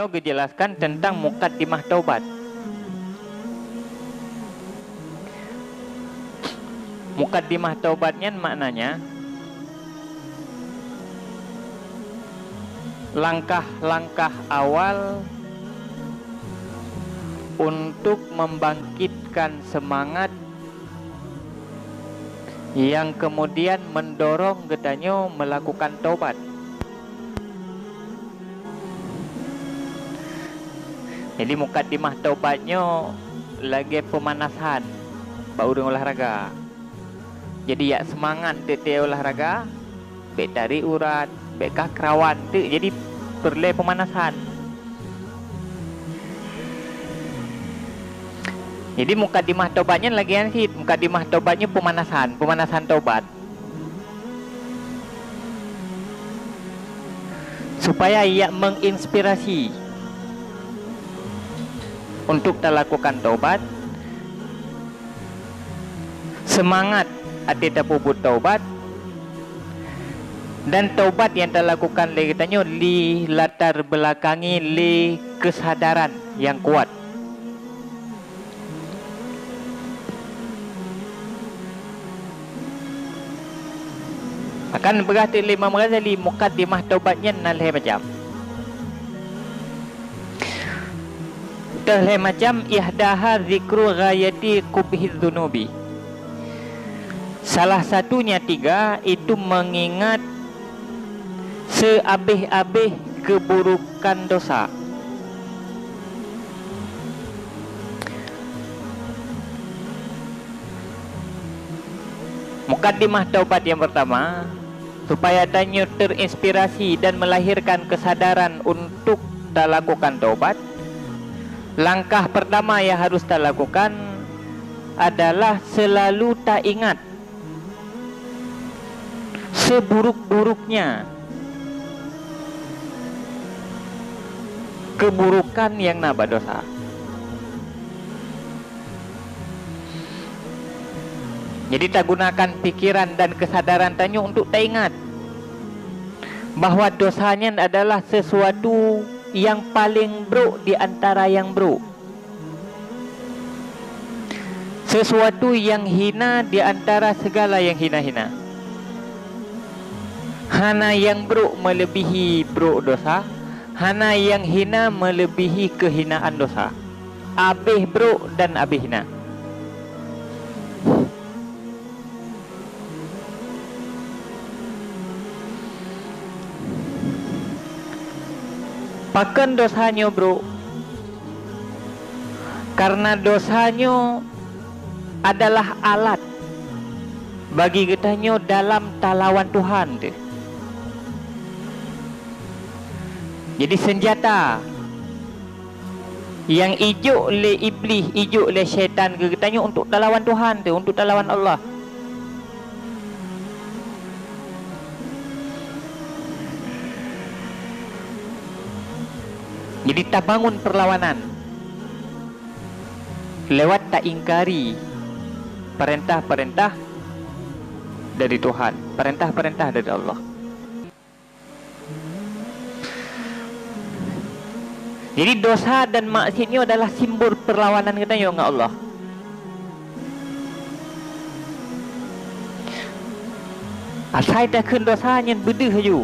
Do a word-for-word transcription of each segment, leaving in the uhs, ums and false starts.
Geujelaskan teuntang mukaddimah taubat. Mukaddimah taubat nyan maknanya langkah-langkah awal untuk membangkitkan semangat yang kemudian mendorong geutanyoe melakukan taubat. Jadi, mukaddimah taubat nyoe lagée peumanasan bak ureuëng olahraga. Jadi, jak seumangat teuntée olahraga, bék tarék urat, bék kah keurawan teuk. Jadi, peureulée peumanasan. Jadi, mukaddimah taubat nyan lagée nyan cit. Mukaddimah taubat nyoe peumanasan, peumanasan taubat. Supaya jak menginspirasi untuk talakukan taubat, seumangat até tapeubuet taubat, dan taubat nyang talakukan lé geutanyoe dilatar belakangi lé keusadaran nyang kuat. Akan peugah teuk lé Imam Ghazali, mukaddimah taubat nyan na lhée macam. Teuh lhée macam, ihdaha zikru ghayati qubhiz zunubi. Salah satunya tiga, itu mengingat seabéh-abéh keuburukan dosa. Mukaddimah taubat nyang pertama, supaya tanyoe terinspirasi dan melahirkan kesadaran untuk talakukan taubat, langkah pertama yang harus talakukan adalah selalu taingat seburuk-buruknya keburukan nyang na bak dosa. Jadi, tagunakan pikiran dan kesadaran tanyoe untuk taingat bahwa dosa nyan adalah sesuatu yang paling brok di antara yang brok. Sesuatu yang hina di antara segala yang hina-hina. Hana yang brok melebihi brok dosa, hana yang hina melebihi kehinaan dosa. Abéh brok dan abéh hina. Pakon dosa nyoe brok? Karena dosa nyoe adalah alat bagi geutanyoe dalam talawan Tuhan teuh. Jadi, senjata nyang ijok lé Iblih, ijok lé syaitan keu geutanyoe untuk talawan Tuhan teuh, untuk talawan Allah. Jadi, tabangun perlawanan lewat taingkari perintah-perintah dari Tuhan, perintah-perintah dari Allah. Jadi, dosa dan maksiat nyoe adalah simbol perlawanan geutanyoe ngon Allah. Asai takheun dosa nyan beudeuh laju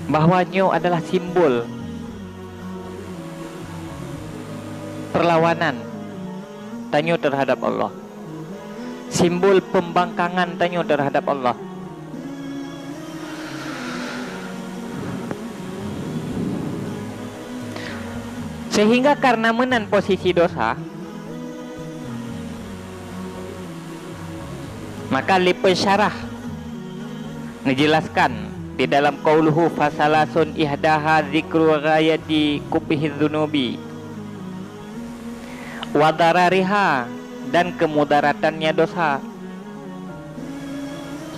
bahwa nyoe adalah simbol perlawanan tanyoe terhadap Allah. Simbol pembangkangan tanyoe terhadap Allah. Sehingga karena meunan posisi dosa, maka lé pensyarah neujelaskan di dalam qauluhu, "Fasalasun ihdaha zikru ghayati qubhiz zunubi wa darariha," dan kemudaratannya dosa.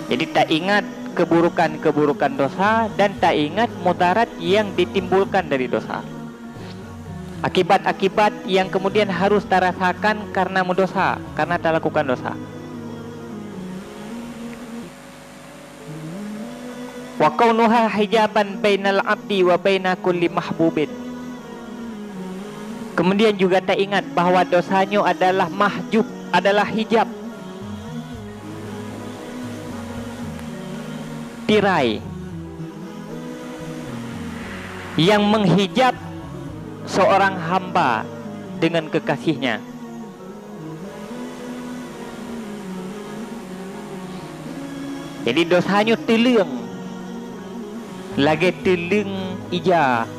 Jadi, taingat keburukan-keburukan dosa dan taingat mudarat yang ditimbulkan dari dosa. Akibat-akibat yang kemudian harus tarasakan karena meudosa, karena talakukan dosa. Wa kaunuha hijaban bainal abdi wa baina kulli mahbubin. Kemudian juga taingat bahwa dosa nyoe adalah mahjub, adalah hijab, tirai yang menghijab seorang hamba dengan kekasihnya. Jadi dosa nyoe teuleueng lagée teuleueng ija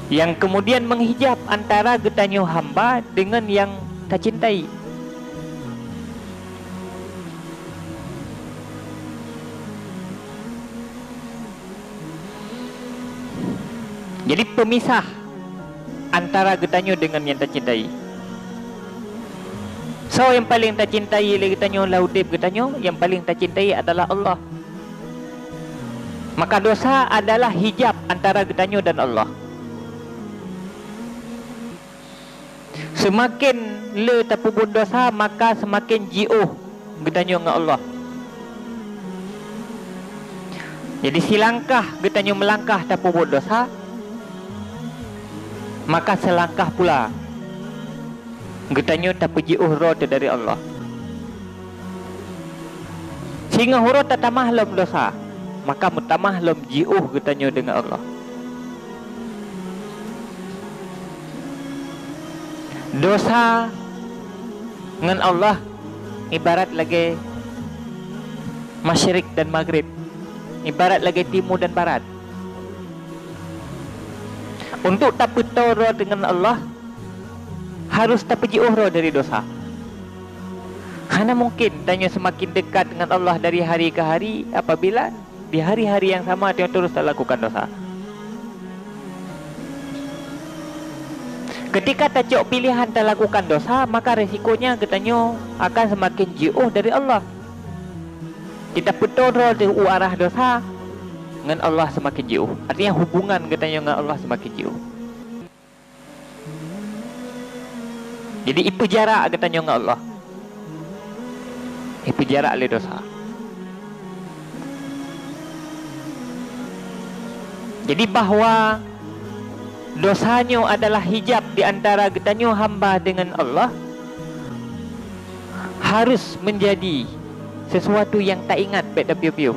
yang kemudian menghijab antara geutanyoe hamba dengan yang tacintai. Jadi, pemisah antara geutanyoe dengan nyang tacintai. Soe nyang paleng tacintai lé geutanyoe lam udeb geutanyoe? Nyang paleng tacintai adalah Allah. Maka dosa adalah hijab antara geutanyoe dan Allah. Seumaken le tapeubuet dosa, maka seumaken jiôh geutanyoe ngon Allah. Jadi, silangkah geutanyoe meulangkah tapeubuet dosa, maka seulangkah pula geutanyoe tapeujiôh droe teuh dari Allah. Singoh uroe tatamah lom dosa, maka meutamah lom jiôh geutanyoe deungon Allah. Dosa ngon Allah ibarat lagée masyrik dan magrib, ibarat lagée timu dan barat. Untuk tapeutoe droe deungon Allah, harus tapeujiôh droe dari dosa. Hana mungken tanyoe seumaken dekat deungon Allah dari hari keu hari apabila di hari-hari nyang sama tanyoe terus talakukan dosa. Keutika tacok piléhan talakukan dosa, maka resikonya geutanyoe akan seumaken jiôh dari Allah. Kita peutoe droe teuh u arah dosa, ngon Allah seumaken jiôh. Artinya, hubungan geutanyoe ngon Allah seumaken jiôh. Jadi, ipeujarak geutanyoe ngon Allah. Ipeujarak lé dosa. Jadi, bahwa dosa nyoe adalah hijab di antara geutanyoe hamba dengan Allah, harus menjadi sesuatu yang taingat bék tapiôh-piôh.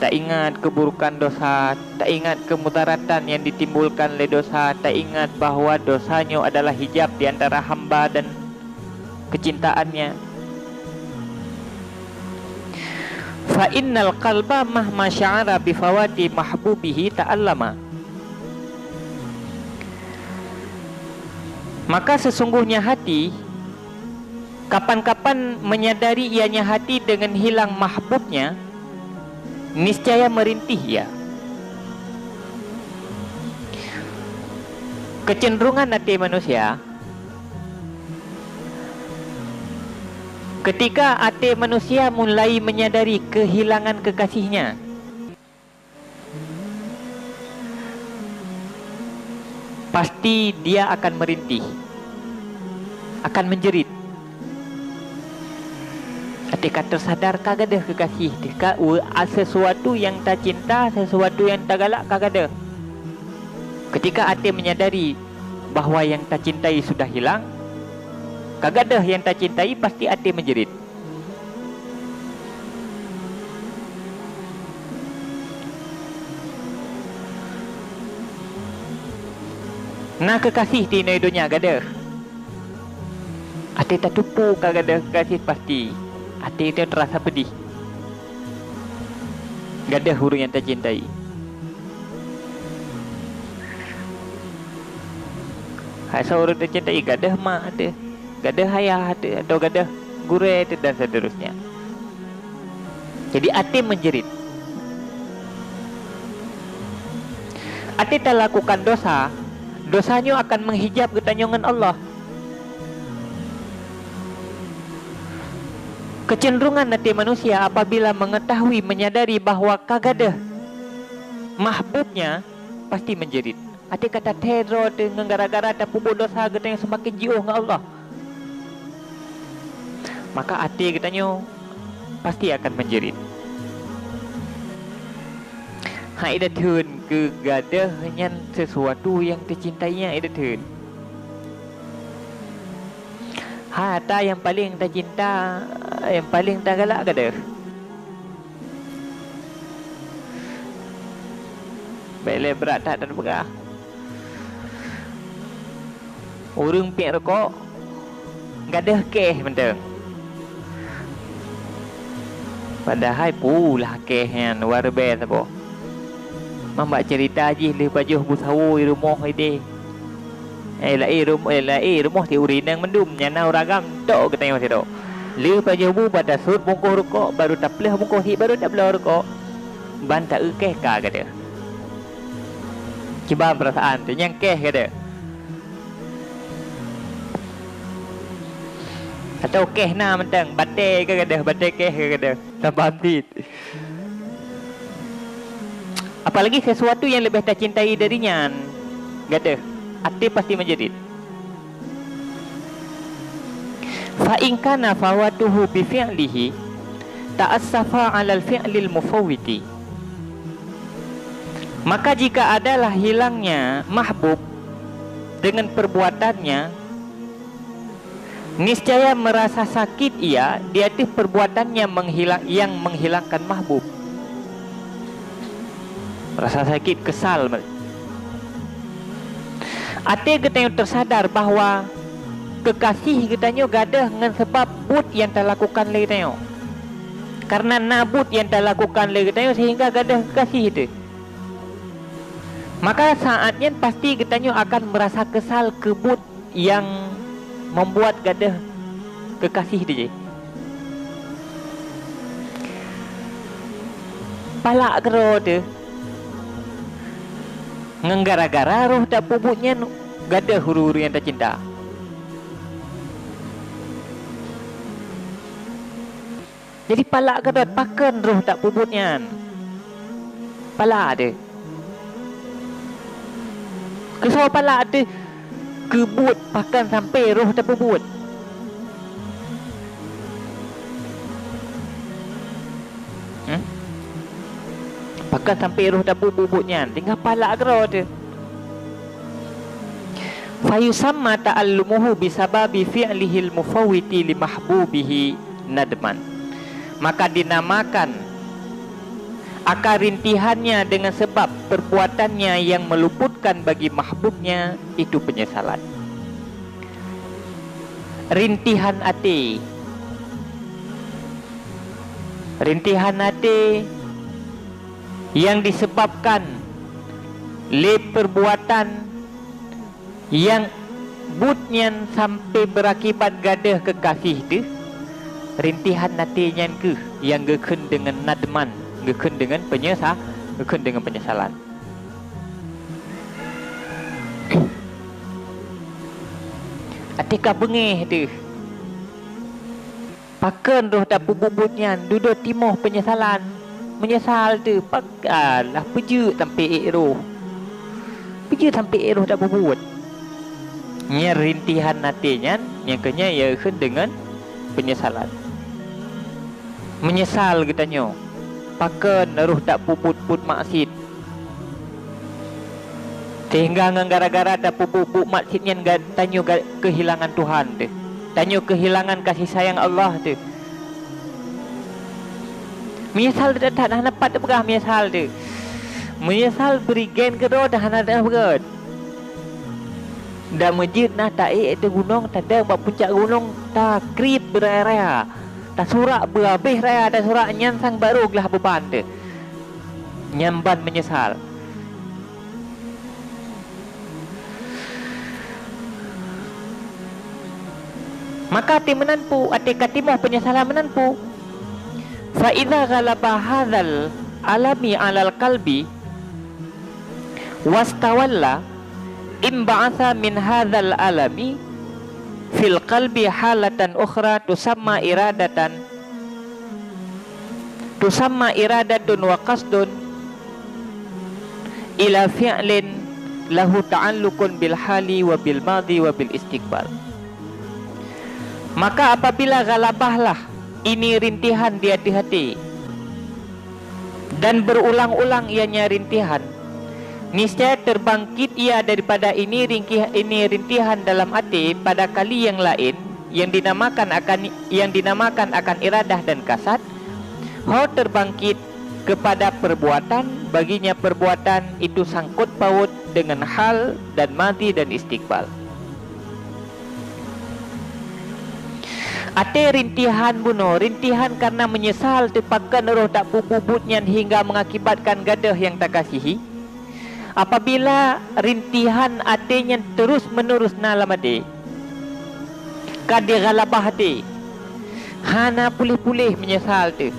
Taingat keuburukan dosa, taingat keumudaratan nyang ditimbulkan lé dosa, taingat bahwa dosa nyoe adalah hijab di antara hamba dan keucintaannya. Fa innal qalba mahma sya'ara bi fawati mahbubihi ta'allama. Maka sesungguhnya hati, kapan-kapan menyadari ianya hati dengan hilang mahbubnya, niscaya merintih ia. Kecenderungan até manusia, ketika até manusia mulai menyadari kehilangan kekasihnya, pasti dia akan merintih, akan menjerit. Até ka teusadar ka gadôh kekasih, ka, sesuatu yang tacinta, sesuatu yang tagalak ka gadôh. Ketika até menyadari bahwa yang tacintai sudah hilang, ka gadôh yang tacintai, pasti até menjerit. Na kekasih di inoi donya gadôh. Até tateupeue ka gadôh kekasih pasti. Até teuh teurasa peudeh. Gadôh ureuëng nyang tacintai. Hai soe ureuëng tacintai, gadôh mak teuh, gadôh ayah teuh, atau gadôh gurée teuh dan seterusnya. Jadi até menjerit. Até talakukan dosa, dosa nyoe akan menghijab geutanyoe ngon Allah. Kecenderungan até manusia apabila mengetahui, menyadari bahwa ka gadôh mahbubnya, pasti menjerit. Até ka tathèe droe teuh ngon gara-gara tapeubuet desya geutanyoe seumaken jiôh ngon Allah. Maka até geutanyoe pasti akan menjerit. Hai, ida theun keu gadeuh nyan sesuatu nyang teucintai nyan, ida theun. Hai, ata nyang paleng tacinta, nyang paleng tagalak gadeuh. Bèk lé brat that tapeugah. Ureueng piep rukok gadeuh kèh mantong. Padahai pula kèh nyan luar biasa boh. Mambak cerita jih lheueh pajoh bu sawo i rumoh idéh. Eh, laén rum-, eh, laén rumoh ti ureueng inong mandum, nyang na ureueng agam tok geutanyoe sidroe. Lheueh pajoh bu, ba tasut bungkôh rukok, baru tapleuh bungkôh syiek, baru tabloe rukok. Ban ta-eu kèh ka gadeuh. Kiban peurasaan teuh, nyang kèh gadeuh. Atawa kèh na mantong, batèe ka gadeuh, batèe kèh ka gadeuh. Tambah cit. Apalagi sesuatu yang lebih tacintai dari nyan, gadeuh, até pasti menjerit. Fa in kana fawatuhu bi fi'lihi ta'assafa 'alal fi'lil mufawwiti. Maka jika adalah hilangnya mahbub dengan perbuatannya, niscaya merasa sakit ia di ateueh perbuatan nyang menghilang-, nyang menghilangkan mahbub. Rasa sakit, kesal. Até geutanyoe teusadar bahwa keukasih geutanyoe gadeuh ngon sabab buet nyang talakukan lé geutanyoe. Karena na buet nyang talakukan lé geutanyoe sehingga gadeuh keukasih teuh. Maka saat nyan pasti geutanyoe akan meurasa keusal keu buet nyang membuat gadeuh keukasih teuh jih. Palak keudroe teuh, ngon gara-gara roh tapeubuet nyan gadeuh ureueng-ureueng nyang tacinta. Jadi palak keudroe pakon roh tapeubuet nyan. Palak teuh. Keusoe palak teuh, keu buet pakon sampoe roh tapeubuet. Hmm? Pakon sampoe roh tapeubuet buet nyan, tinggai palak keudroe teuh. Fayusamma ta'allumuhu bisababi fi'lihil mufawwiti li mahbubihi nadman. Maka dinamakan akan rintihannya dengan sebab perbuatannya yang meluputkan bagi mahbubnya itu penyesalan. Rintihan até. Rintihan até yang disebabkan lé perbuatan nyang buet nyan sampoe beurakibat gadeuh keukasih teuh, rintihan até nyan kheueh nyang geukheun deungon nadman, geukheun deungon penyesa-, geukheun deungon penyesalan. Até ka beungéh teuh. Pakon roh tapeubuet buet nyan, dudoe timoh peunyesalan. Meunyeusal teuh, pak-, alah, peujeuet sampoe ék roh. Peujeuet sampoe ék roh tapeubuet. Nyan rintihan até nyan, nyang keu nyan geukheun deungon peunyesalan. Meunyeusal geutanyoe, pakon roh tapeubuet buet maksiet. Sehingga ngon gara-gara tapeubuet buet maksiet nyan ga-, tanyoe ga-, keuhilangan Tuhan teuh. Tanyoe keuhilangan kasih sayang Allah teuh. Meunyeusal that-that, hana pat teupeugah meunyeusal teuh. Meunyeusal beurigen keudroe dah hana teupeugah. Dan meujeuet na taék ateueh gunong, tadong bak puncak gunong, takriet beuraya-raya. Tasurak beuhabéh raya, tasurak nyan sang barô glah beuban teuh. Nyan ban meunyeusal. Maka até meunan pu, até ka timoh peunyesalan meunan pu. Fa idza ghalaba hadzal alami 'alal qalbi wastawalla, inba'atsa min hadzal alami fil qalbi halatan ukhra tusamma iradatan, tusamma iradatun wa qasdun ila fi'lin lahu ta'alluqun bil hali wa bil madhi wa bil istiqbal. Maka apabila ghalabahlah ini rintihan di ateueh até, dan berulang-ulang ianya rintihan, niscaya terbangkit ia daripada ini ringkih-, ini rintihan dalam até pada kali yang laén, yang dinamakan akan, yang dinamakan akan iradah dan kasad, ho terbangkit kepada perbuatan, baginya perbuatan itu sangkut paut dengan hal dan madhi dan istiqbal. Até rintihan bunoe, rintihan karena menyesal teupakon roh tapeubuet buet nyan hingga mengakibatkan gadôh nyang takasihi. Apabila rintihan até nyan terus-menerus na lam até, ka dighalabah até, hana puléh-puléh menyesal teuh.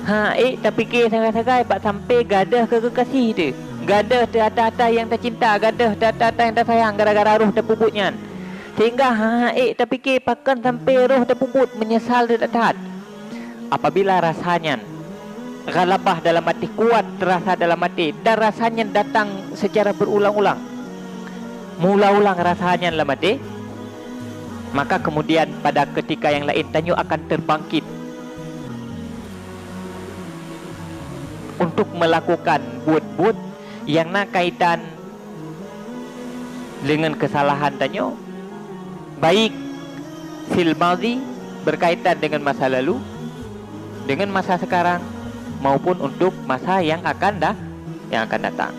Ha ék tapike sagai-sagai bak sampoe gadôh keu keukaséh teuh, gadôh teuh ata-ata nyang tacinta, gadôh teuh ata-ata nyang tasayang gara-gara roh tapeubuet nyan. Sehingga ha ék tapike pakon sampoe roh tapeubuet menyesal teuh that-that. Apabila rasa nyan ghalabah dalam até, kuat terasa dalam até, dan rasa nyan datang secara berulang-ulang, meuulang-ulang rasa nyan lam até, maka kemudian pada ketika yang laén tanyoe akan terbangkit untuk melakukan buet-buet yang na kaitan dengan kesalahan tanyoe, baik fil madhi, berkaitan dengan masa lalu, dengan masa sekarang, maupun untuk masa yang akan da-, yang akan datang.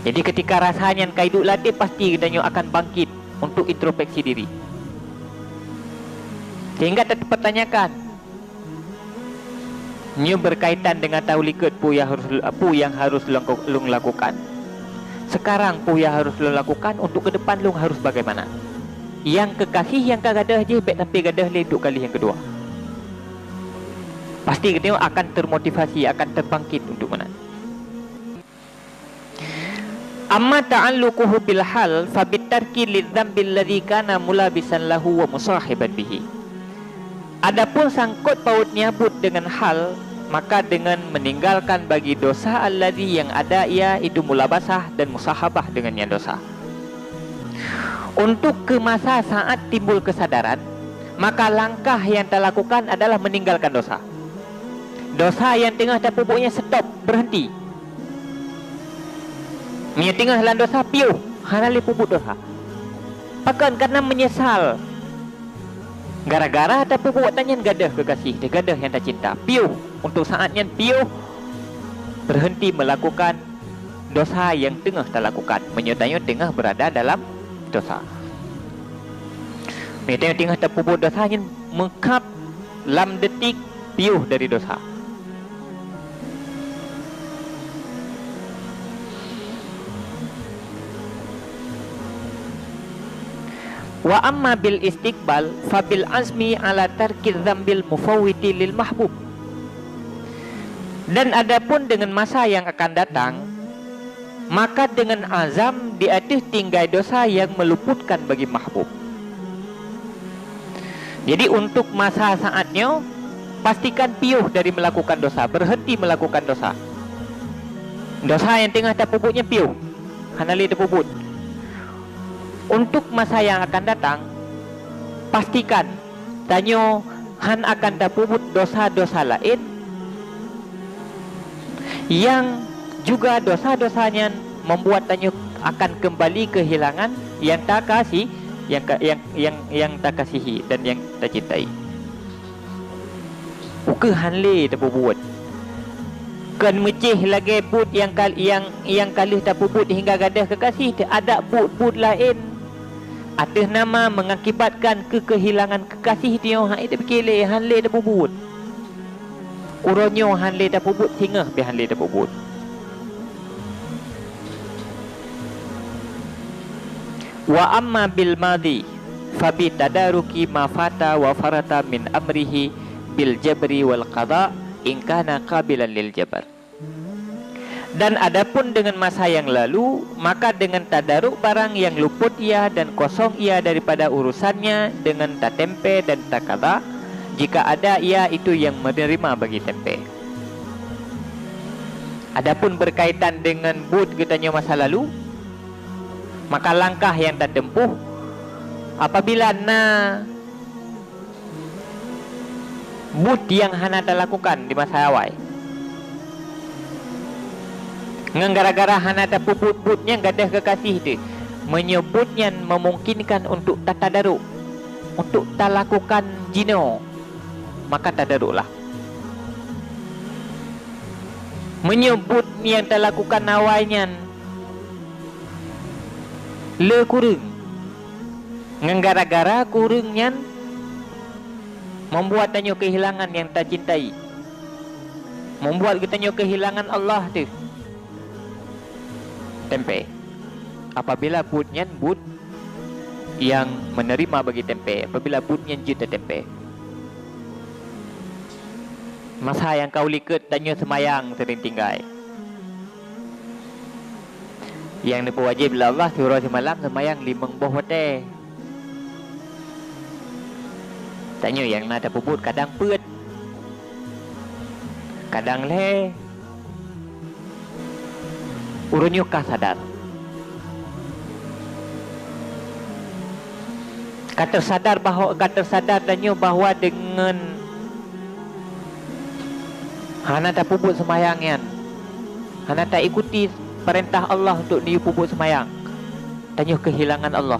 Jadi, ketika rasa nyan ka iduek lam até, pasti geutanyoe akan bangkit untuk introspeksi diri. Sehingga terpertanyakan, nyoe berkaitan dengan tahu likot peue nyang harus, peue nyang harus lôn, lôn lakukan. Sekarang peue nyang harus lôn lakukan, untuk ke depan lôn harus bagaimana? Nyang keukaséh nyang ka gadôh jih bék sampoe gadôh lé untuk kali nyang keudua. Pasti geutanyoe akan termotivasi, akan terbangkit untuk meunan. Amma ta'alluquhu bil hal, fa bitarki lidzambil ladzi kana mulabisan lahu wa musahiban bihi. Adapun sangkot pautnya buet dengan hal, maka dengan meninggalkan bagi dosa alladzi yang ada ia itu mulabasah dan musahabah dengannya dosa. Untuk ke masa saat timbul kesadaran, maka langkah yang talakukan adalah meninggalkan dosa. Dosa nyang teungoh tapeubuet nyan stop, berhenti. Meunyoe teungoh lam dosa, piôh, hana lé peubuet dosa. Pakon? Karena menyesal. Gara-gara tapeubuet nyan gadôh keukaséh, gadôh nyang tacinta. Piôh, untuk saat nyan piôh, berhenti melakukan dosa nyang teungoh talakukan, meunyoe tanyoe teungoh berada dalam dosa. Meunyoe tanyoe teungoh tapeubuet dosa nyan, meukhab lam detik piôh dari dosa. Wa amma bil istiqbal, fa bil azmi ala tarki dzambil mufawwiti lil mahbub. Dan adapun dengan masa yang akan datang, maka dengan azam di ateueh tinggai dosa yang meluputkan bagi mahbub. Jadi, untuk masa saat nyoe, pastikan piôh dari melakukan dosa, berhenti melakukan dosa. Dosa nyang teungoh tapeubuet nyan piôh, hana lé tapeubuet. Untuk masa yang akan datang, pastikan tanyoe hán akan tapeubuet dosa-dosa laén nyang juga dosa-dosa nyan membuat tanyoe akan keumbali keuhilangan nyang takasi-, nyang ka-, nyang, nyang, nyang takasihi dan nyang tacintai. Ukeue hán lé tapeubuet. Kon meucéh lagée buet nyang kal-, nyang, nyang ka lheueh tapeubuet hingga gadôh keukaséh teuh, adak buet-buet laén ateueh nama mengakibatkan keu keuhilangan keukaséh teuh nyoe hán ék tapike lé, hán lé tapeubuet. Uroe nyoe hán lé tapeubuet, singoh pih hán lé tapeubuet. Wa amma bil madhi, fa bi tadaruki ma fata wa farata min amrihi bil jabri wal qada, in kana qabilan lil jabr. Dan adapun dengan masa yang lalu, maka dengan tadaruk barang yang luput ia dan kosong ia daripada urusannya dengan tatempé dan takada, jika ada ia itu yang menerima bagi tempé. Adapun berkaitan dengan buet geutanyoe masa lalu, maka langkah nyang tatempuh apabila na buet nyang hana talakukan di masa awai. Ngon gara-gara hana tapeubuet buet nyan gadoh geukaséh teuh. Meunyoe buet nyan memungkinkan untuk tatadaruk, untuk talakukan jinoe, maka tadaruklah. Meunyoe buet nyang talakukan awai nyan le kureueng, ngon gara-gara kureueng nyan membuat tanyoe kehilangan nyang tacintai, membuat geutanyoe kehilangan Allah teuh, tempe. Apabila buet nyan buet nyang menerima bagi tempe, apabila buet nyan jeuet tempe. Masa nyang ka u likot tanyoe seumayang seuring tinggai. Nyang neupeuwajéb lé Allah siuroe simalam seumayang limong boh watée. Tanyoe nyang na tapeubuet kadang peuet, kadang lhée. Uroe nyoe ka sadar. Ka teusadar bahwa, ka teusadar tanyoe bahwa deungon hana tapeubuet seumayang nyan, hana taikuti peurintah Allah untuk neuyue peubuet seumayang, tanyoe keuhilangan Allah.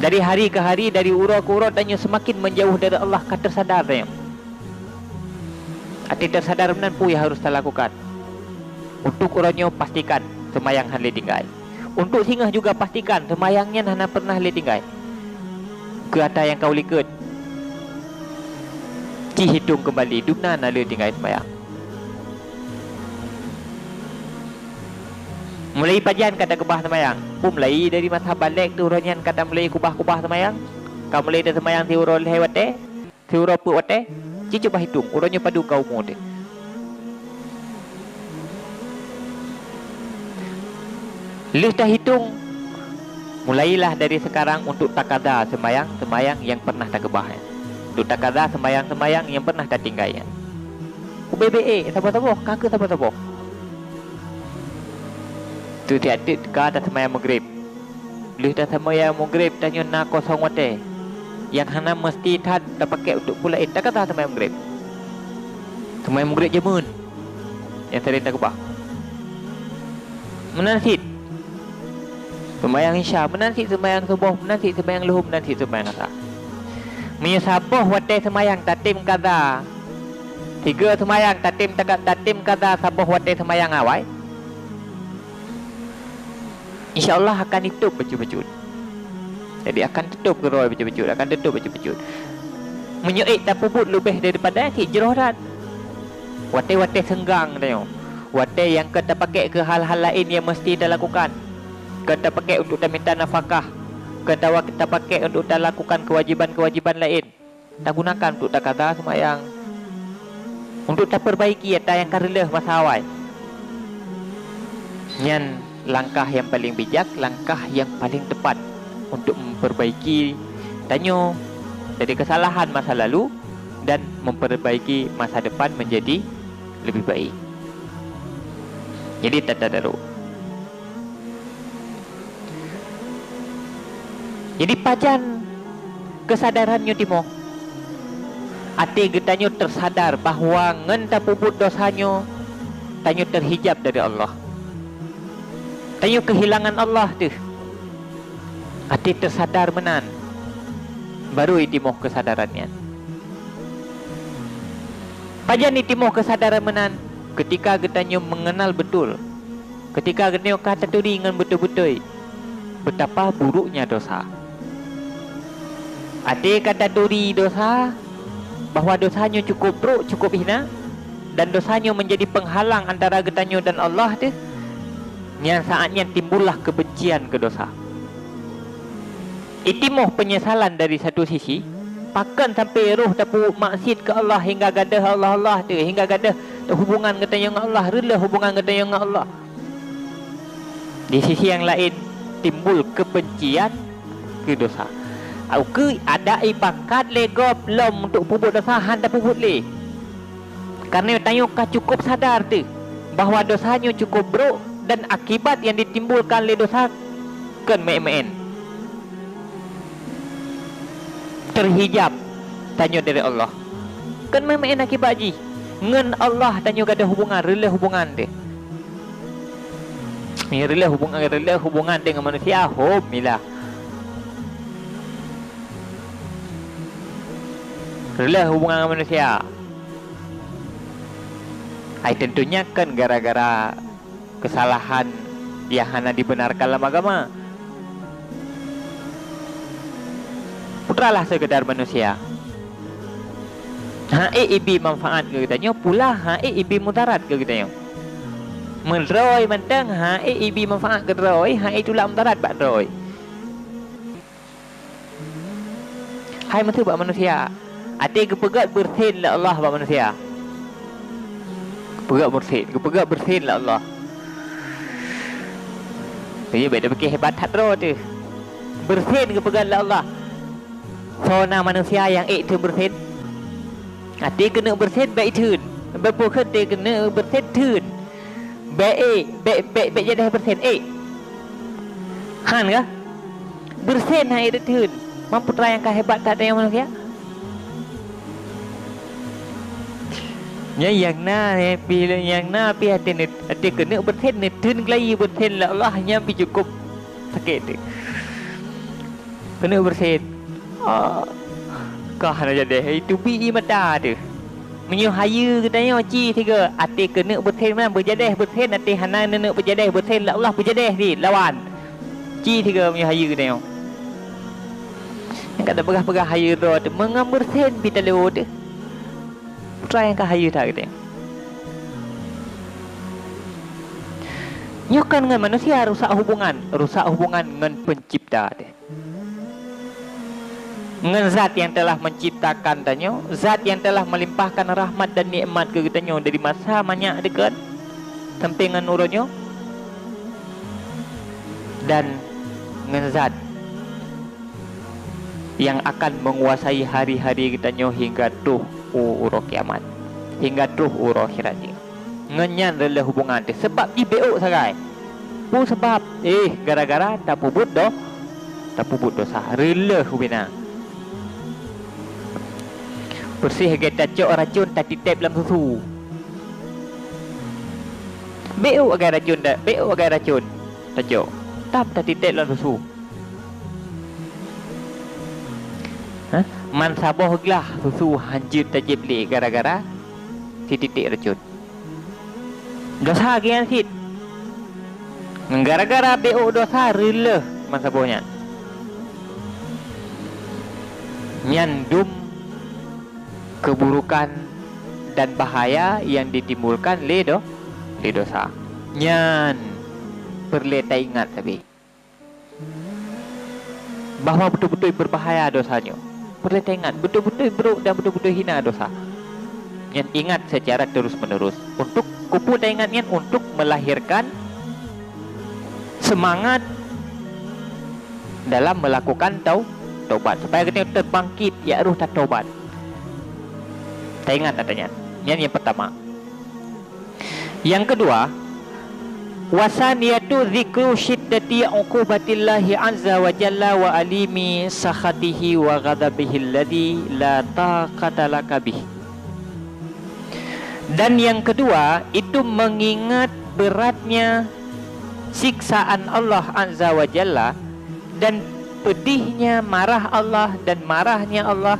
Dari hari ke hari, dari uroe ke uroe, tanyoe seumaken meujauh dari Allah, ka teusadar tanyoe. Até teusadar meunan peue nyang harôh talakukan. Untuk uroe nyoe pastikan seumayang hana lé tinggai. Untuk singoh juga pastikan seumayang nyan hana peureunah lé tinggai. Keu ata nyang ka u likot, ci hitong keumbali dum na na lé tinggai seumayang. Mulai pajan ka takeubah seumayang? Peue mulai dari masa balek teuh uroe nyan ka tamulai keubah-keubah seumayang? Ka mulai taseumayang siuroe lhée watée? Siuroe peuet watée, ci cuba hitong, uroe nyoe padub ka umu teuh. Lheueh tahitong, mulailah dari sekarang untuk takaza seumayang-seumayang nyang peureunah takeubah nyan. Untuk takaza seumayang-seumayang nyang peureunah tatinggai nyan. Ubé-bé ék, saboh-saboh, ka keuh saboh-saboh. Teutiek-tiek ka taseumayang Maghrib. Lheueh taseumayang Maghrib, tanyoe na kosong watée nyang hana meuseuti that tapakék untuk peue laén, takaza seumayang Maghrib. Seumayang Maghrib jameun nyang sering takeubah. Meunan cit seumayang Isya, meunan cit seumayang Suboh, meunan cit seumayang Luhô, meunan cit seumayang Asa. Meunyoe saboh watée seumayang tatem kaza, sigoe seumayang tatem taga-, tatem kaza saboh watée seumayang awai, insya Allah akan itôb bacut-bacut. Jadi akan teutôb keudroe bacut-bacut, akan teutôb bacut-bacut. Meunyoe ék tapeubuet leubeh daripada cit jroh that. Watée-watée seunggang tanyoe, watée nyang ka tapakék keu hal-hal laén nyang meuseuti talakukan, ka tapakék untuk tamita nafakah, ka tawa-, tapakék untuk talakukan keuwajéban-keuwajéban laén, tagunakan untuk takaza seumayang, untuk tapeurbaiki ata nyang ka reuloh masa awai. Nyan langkah nyang paleng bijak, langkah nyang paleng teupat untuk memperbaiki tanyoe dari kesalahan masa lalu dan memperbaiki masa depan menjadi lebih baik. Jadi, tatadaruk. Jadi, pajan keusadaran nyoe timoh? Até geutanyoe teusadar bahwa ngon tapeubuet desya nyoe, tanyoe teuhijab dari Allah. Tanyoe keuhilangan Allah teuh. Até teusadar meunan, barô jitimoh keusadaran nyan. Pajan jitimoh keusadaran meunan? Keutika geutanyoe meungeunal beutôi, keutika geutanyoe ka taturi ngon beutôi-beutôi beutapa buruknya desya. Até ka taturi desya, bahwa desya nyoe cukup brok, cukup hina, dan desya nyoe meunjadi peunghalang antara geutanyoe dan Allah teuh, nyan saát nyan timbullah keubencian keu desya. Jitimoh peunyesalan dari satu sisi, pakon sampoe roh tapeubuet maksiet keu Allah hingga gadôh Allah-Allah teuh, hingga gadôh hubungan geutanyoe ngon Allah, reuloh hubungan geutanyoe ngon Allah. Di sisi nyang laén, timbul keubencian keu desya. Ukeue adak jipakat lé gob lom untuk peubuet desya, hán tapeubuet lé. Karena tanyoe ka cukup sadar teuh bahwa dosa nyoe cukup brok dan akibat nyang ditimbulkan lé dosa kon meu'én-meu'én. Teuhijab tanyoe dari Allah. Kon meu'én-meu'én akibat jih. Ngon Allah tanyoe gadôh hubungan, reuloh hubungan teuh. Nyoe reuloh hubungan, reuloh hubungan teuh ngon manusia, hom mila. Reuloh hubungan ngon manusia. Ai, tentunya kan gara-gara kesalahan yang hana dibenarkan lam agama. Putralah sekedar manusia. Ha'ék ibi manfaat keu geutanyoe, pula ha'ék ibi mudarat keu geutanyoe. Meudroe mantong ha'ék ibi manfaat keu droe, ha'ék tulak mudarat bak droe. Hai meuseuh bak manusia, até geupeugét beureusen lé Allah bak manusia. Geupeugét beureusen, geupeugét beureusen lé Allah. Jadi, bék tapike hebat that droe teuh. Beureusen geupeugét lé Allah. Soe na manusia nyang ék theun beureusen? Até keuneuk beureusen bék theun. Bék peue kheun até keuneuk beureusen theun. Bék ék, bék, bék, bék jadéh beureusen, ék. Han kah? Beureusen han ék teutheun. Man putra nyang ka hebat that nyoe manusia? Nyan nyang na, eh, pih nyang na pih até neu-, até keuneuk beureusen, neutheun geulayi beureusen lé Allah, nyan pih cukup sakét teuh. Keuneuk beureusen. Ah, ka hana jadéh, eh, teubiet ie mata teuh. Meunyoe hayeue geutanyoe ci sigoe, até keuneuk beureusen meunan beujadéh beureusen, até hana neuneuk beujadéh beureusen lé Allah beujadéh cit lawan. Ci sigoe meunyoe hayeue geutanyoe. Nyang ka tapeugah-peugah hayeue droe teuh, meungon beureusen pih talo teuh. Putra nyang ka hayeue that geutanyoe. Nyoe kan ngon manusia rusak hubungan, rusak hubungan ngon Pencipta teuh. Ngon Zat nyang telah menciptakan tanyoe, Zat nyang telah melimpahkan rahmat dan nikmat keu geutanyoe dari masa manyak dikeue sampai ngon uroe nyoe, dan ngon Zat nyang akan menguasai hari-hari geutanyoe hingga troh u uroe kiamat, hingga troh u uroe akhirat jih. Ngon nyan reuloh hubungan teuh, sabab jih bék sagai. Peue sabab? Eh, gara-gara tapeubuet do-, tapeubuet desya. Reuloh ubena. Persis lagèe tacok racun tatitép lam susu. Bék sagai racun da-, bék sagai racun tacok. Tap tatitép lam susu. Hah? Man saboh glah susu hanjeuet tajieb lé gara-gara sititék racun. Desya geuh nyan cit. Gara-gara bék desya reuloh man saboh nyan. Nyan dum keburukan dan bahaya nyang ditimbulkan lé do-, lé desya. Nyan peureulée taingat sabe. Bahwa beutôi-beutôi beubahaya desya nyoe. Peureulée taingat, beutôi-beutôi brok dan beutôi-beutôi hina desya. Nyan ingat secara terus-menerus. Untuk, keupeue taingat nyan? Untuk melahirkan semangat dalam melakukan tau-, taubat. Supaya geutanyoe teubangkit, jak rôh tataubat. Taingat ata nyan. Nyan nyang peurtama. Nyang keudua, wasaniyatu dzikru syiddati uqubatillahi azza wa jalla wa alimi sakhatihi wa ghadabihi alladzi la taqata laka bih. Dan yang kedua, itu mengingat beratnya siksaan Allah azza wa jalla dan pedihnya marah Allah dan marahnya Allah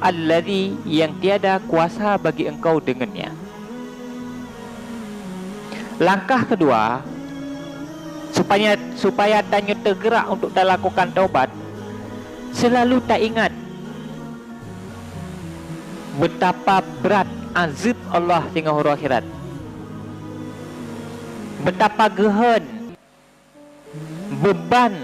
alladzi yang tiada kuasa bagi engkau dengannya. Langkah kedua, supaya, supaya tanyoe teugerak untuk talakukan taubat, selalu taingat betapa brat azeueb Allah singoh uroe akhirat. Betapa geuhon beuban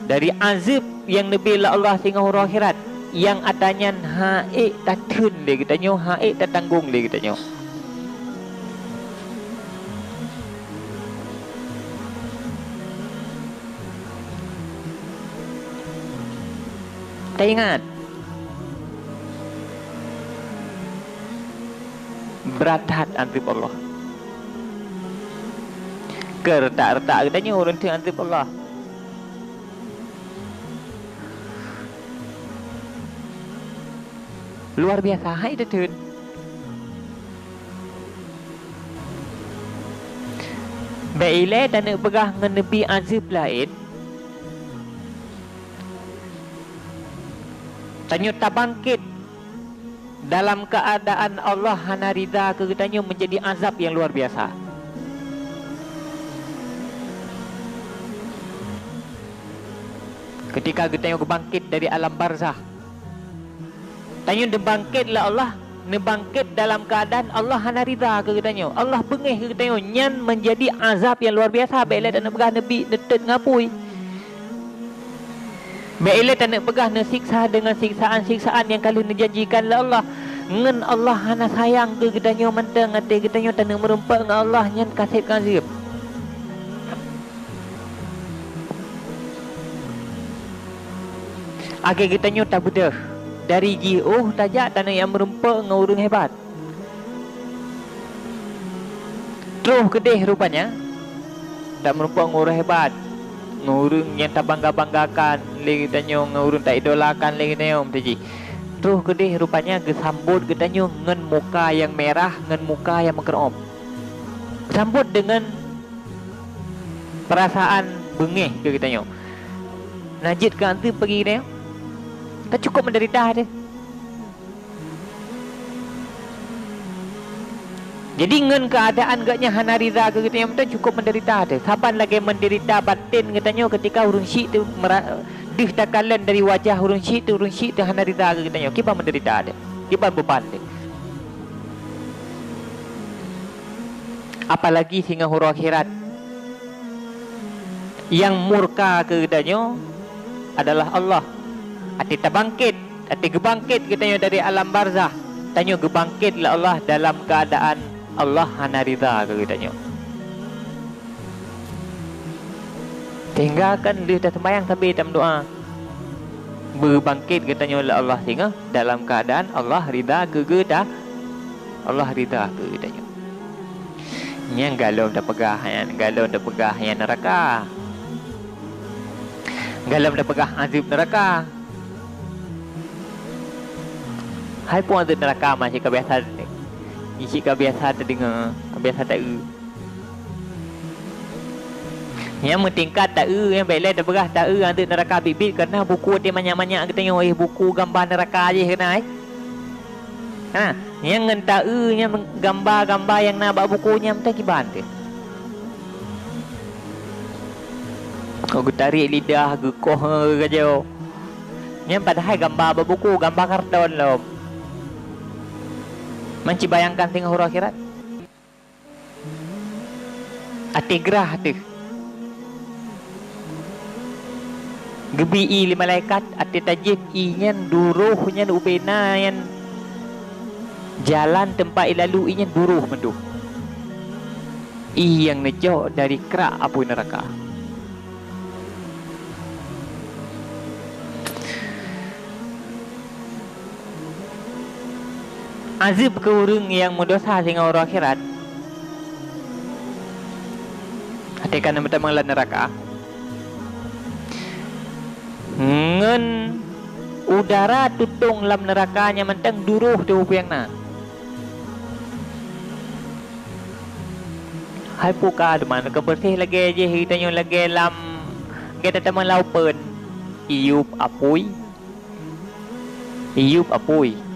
dari azeueb nyang neubri lé Allah singoh uroe akhirat, nyang ata nyan han ék tatheun lé geutanyoe, han ék tatanggong lé geutanyoe. Taingat, Brat that azeueb Allah. Keu retak-retak geutanyoe ureuëng teuk azeueb Allah. Luar biasa hai teuteun. Bék ilée taneuk peugah ngon neubi azeueb laén. Tanyoe tabangkét dalam keuadaan Allah hana ridha keu geutanyoe menjadi azab nyang luar biasa. Keutika geutanyoe geubangkét dari alam barzah, tanyoe neubangkét lé Allah, neubangkét dalam keuadaan Allah hana ridha keu geutanyoe, Allah beungéh keu geutanyoe, nyan menjadi azab nyang luar biasa. Bék ilée taneuk peugah neubi neutot ngon apui. Bék ilée taneuk peugah neusiksa deungon siksaan-siksaan nyang ka lheueh neujanjikan lé Allah. Ngon Allah hana sayang keu geutanyoe mantong, até geutanyoe taneuk meurumpok ngon Allah nyan ka seb ka azeueb. Akhé geutanyoe tabeudôh, dari jiôh tajak taneuk jak meurumpok ngon ureuëng hebat. Troh keudeh rupanya, dak meurumpok ngon ureuëng hebat, ngon ureuëng nyang tabangga-banggakan lé geutanyoe, ngon ureuëng taidolakan lé geutanyoe, meuteujih. Troh keudeh rupanya geusambot geutanyoe ngon muka nyang mirah, ngon muka nyang meukeureuob. Sambot deungon peurasaan beungéh keu geutanyoe. Na jeuet keu azeueb bagi geutanyoe? Ka cukup meudeurita teuh. Jadi ngon keuadaan geuh nyan hana ridha keu geutanyoe mantong cukup meudeurita teuh. Saban lagée meudeurita baten geutanyoe keutika ureuëng syiek teuh meura-, deuh takalon dari wajah ureuëng syiek teuh, ureuëng syiek teuh hana ridha keu geutanyoe. Kiban meudeurita teuh. Kiban beuban teuh. Apalagi singoh uroe akhirat. Nyang murka keu geutanyoe adalah Allah. Até tabangkét, até geubangkét geutanyoe dari alam barzah, tanyoe geubangkét lé Allah dalam keuadaan Allah hana ridha keu geutanyoe. Sehingga kan lheueh taseumayang sabe tameudoá, beubangkét geutanyoe lé Allah singoh dalam keuadaan Allah ridha keu geuta-, Allah ridha keu geutanyoe. Nyang galom tapeugah nyan, galom tapeugah nyan neuraka. Galom tapeugah azeueb neuraka. Hai peue azeueb neuraka ma cit ka biasa, cit ka biasa tadeungoe, ka biasa taeu. Nyang meutingkat taeu, nyang bék lé tapeugah taeu azeueb neuraka biet-biet, kareuna buku teuh manyak-manyak geutanyoe, eh, buku gamba neuraka jih keunan, eh. Ha, nyang ngon taeu nyang gamba-gamba nyang na bak buku nyan mantong kiban teuh. Oh, geutarek lidah, geukoh, eh, gajoe. Nyan padahai gamba bak buku, gamba karton lom. Man ci bayangkan singoh uroe akhirat. Até grah teuh. Geubri ié lé malaikat, até tajieb ié nyan duroh nyan ubena nyan jalan teumpat ié lalu ié nyan duroh mandum. Ié nyang neujok dari krak apui neuraka. Azeueb keu ureuëng nyang meudosa singoh uroe akhirat. Até ka na meutamong lam neuraka. Ngon udara tutong lam neuraka nyang mantong duroh teuh peue nyang na. Hai peue ka teuma keubeureuséh lagée jih geutanyoe lagée lam, lagée tatamong lam upeuen, iyup apui. Iyup apui.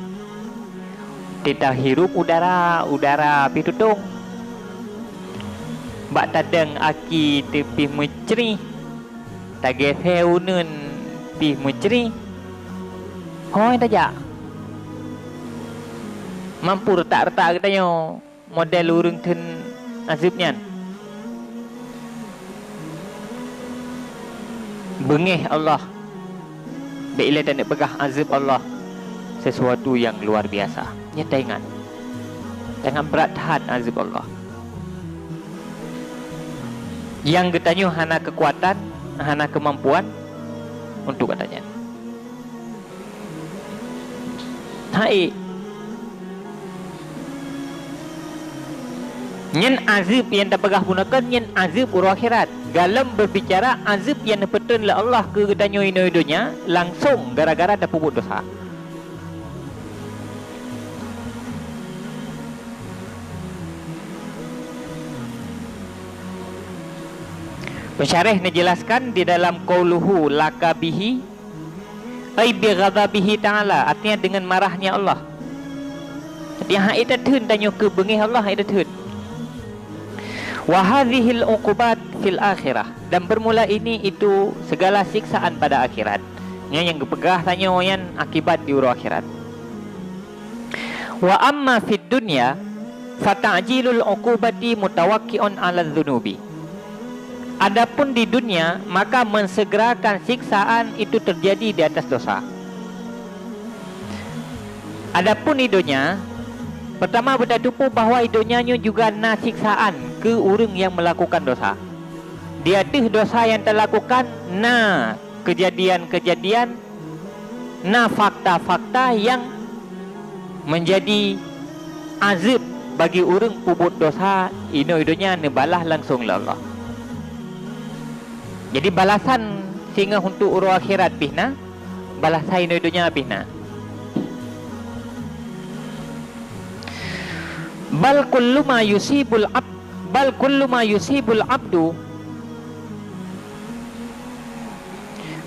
Teuta hirup udara, udara pih tutong. Bak tadeng aki teuh pih meucrih. Tagése uneuen pih meucrih. Hôi tajak. Mampu retak-retak geutanyoe. Model ureuëng theun azeueb nyan. Beungéh Allah. Bék ilée taneuk peugah azeueb Allah sesuatu nyang luar biasa. Nyan taingat. Sangat brat that azeueb Allah. Nyang geutanyoe hana keukuatan, hana keumampuan untuk gata nyan. Hai. Nyan azeueb nyang tapeugah bunoe kon nyan azeueb uroe akhirat. Galom beubicara azeueb nyang neupeutrön lé Allah keu geutanyoe inoe donya langsong gara-gara tapeubuet desya. Pensyarah neujelaskan di dalam qauluhu laka bihi, ai bi ghadabihi ta'ala, artinya dengan marahnya Allah. Artinya hana tatheun tanyoe keu beungéh Allah, hana tatheun. Wa hadzihil uqubat fil akhirah, dan bermula ini itu segala siksaan pada akhirat. Nyan nyang geupeugah tanyoe nyan akibat di uroe akhirat. Wa amma fid dunya, fata'jilul uqubati mutawaqqi'un 'ala dzunubi. Adapun di dunia, maka mensegerakan siksaan itu terjadi di atas dosa. Adapun di dunia, pertama beutateupeue bahwa di dunia nyoe juga na siksaan keu ureuëng nyang melakukan dosa. Di ateueh dosa nyang talakukan na keujadian-keujadian, na fakta-fakta nyang meunjadi azeueb bagi ureuëng peubuet dosa inoe donya neubalah langsong lé Allah. Jadi balasan singoh untuk uroe akhirat pih na, balasan inoe donya pih na. Bal kullu ma yusibul ab-, bal kullu ma yusibul abdu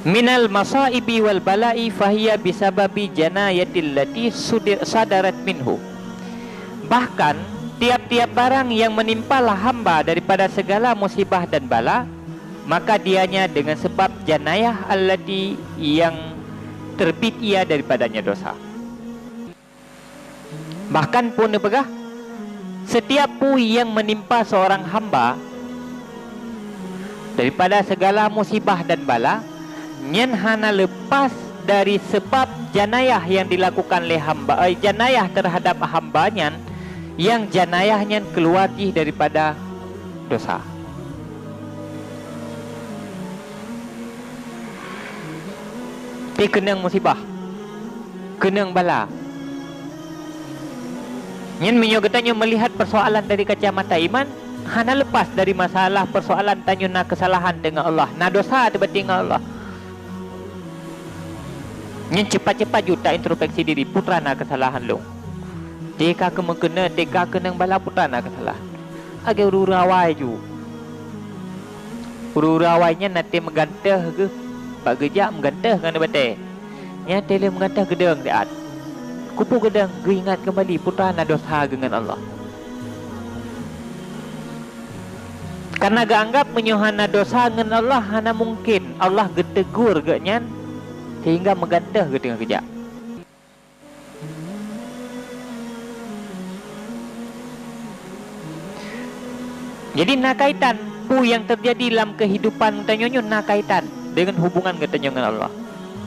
minal masaibi wal bala'i fahiya bisababi janayatil lati sudir-, sadarat minhu. Bahkan, tiap-tiap barang yang menimpa hamba daripada segala musibah dan bala, maka dianya dengan sebab janayah allati yang terbit ia daripadanya dosa. Bahkan pun neupeugah, setiap peue nyang menimpa seorang hamba daripada segala musibah dan bala, nyan hana lepas dari sebab janayah yang dilakukan lé hamba, eh, janayah terhadap hamba nyan, yang janayah nyan keuluar jih daripada dosa. Teukeunong musibah, keunong bala. Nyan meunyoe geutanyoe meulihat peusoalan dari kacamata iman, hana leupas dari masalah peusoalan tanyoe na keusalahan teungoh Allah, na dosa teubaté ngon Allah. Nyan cepat-cepat ju ta-introspeksi diri, "Peue teuma na keusalahan lôn? Teuka keu meukeunong, teuka keunong bala, peue teuma na keusalahan?" Lagée ureuëng-ureuëng awai ju. Ureuëng-ureuëng awai nyan na tée meugantoh geuh, bak geujak meugantoh ngon batée. Nyan tée lheueh meugantoh geudong siat. Keupeue geudong? Geuingat keumbali peue teuma na dosa geuh ngon Allah. Karena geuanggab meunyoe hana dosa ngon Allah, hana mungken Allah geutegur geuh nyan sehingga meugantoh geuh teungoh geujak. Jadi na kaitan, peue nyang teujadi lam keuhidupan geutanyoe nyoe na kaitan deungon hubungan geutanyoe ngon Allah.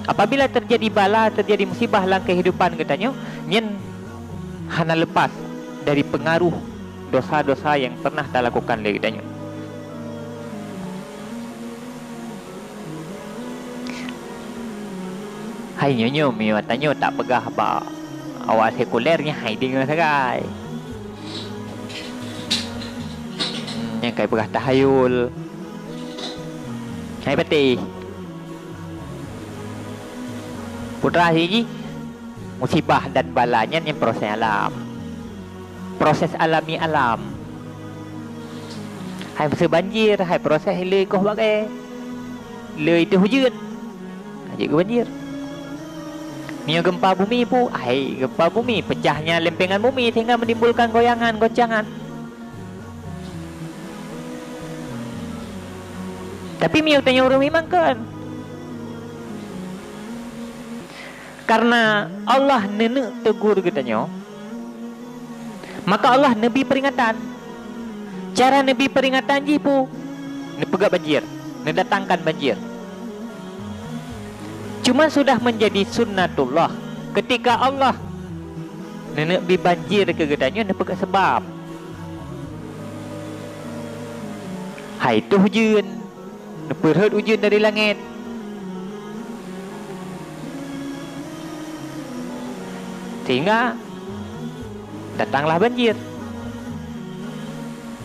Apabila teujadi bala, teujadi musibah lam keuhidupan geutanyoe, nyan hana leupas dari peungaruh dosa-dosa nyang pernah talakukan lé geutanyoe. Hai nyoe-nyoe meunyoe tanyoe tapeugah bak awak sekuler nyan hai deungoe sagai. Nyang kai peugah tahayul. Hai patéh. Peue teuma jih, musibah dan bala nyan nyang proses alam. Proses alami alam. Hai masa banjir, hai proses le koh bagai. Le iteuh ujeuen. Jeuet keu banjir. Meunyoe gempa bumi peue, hai gempa bumi, peucahnya lempengan bumi sehingga menimbulkan goyangan, goncangan. Tapi meunyoe tanyoe ureuëng iman kon. Karena Allah neuneuk tegur geutanyoe, maka Allah neubi peringatan. Cara neubi peringatan jih peue? Neupeugah banjir, neudatangkan banjir. Cuma sudah menjadi sunnatullah, ketika Allah neuneuk bi banjir keu geutanyoe, neupeugah seubab. Hai toh ujeuen, neupeurhot ujeuen dari langét, sehingga datanglah banjir.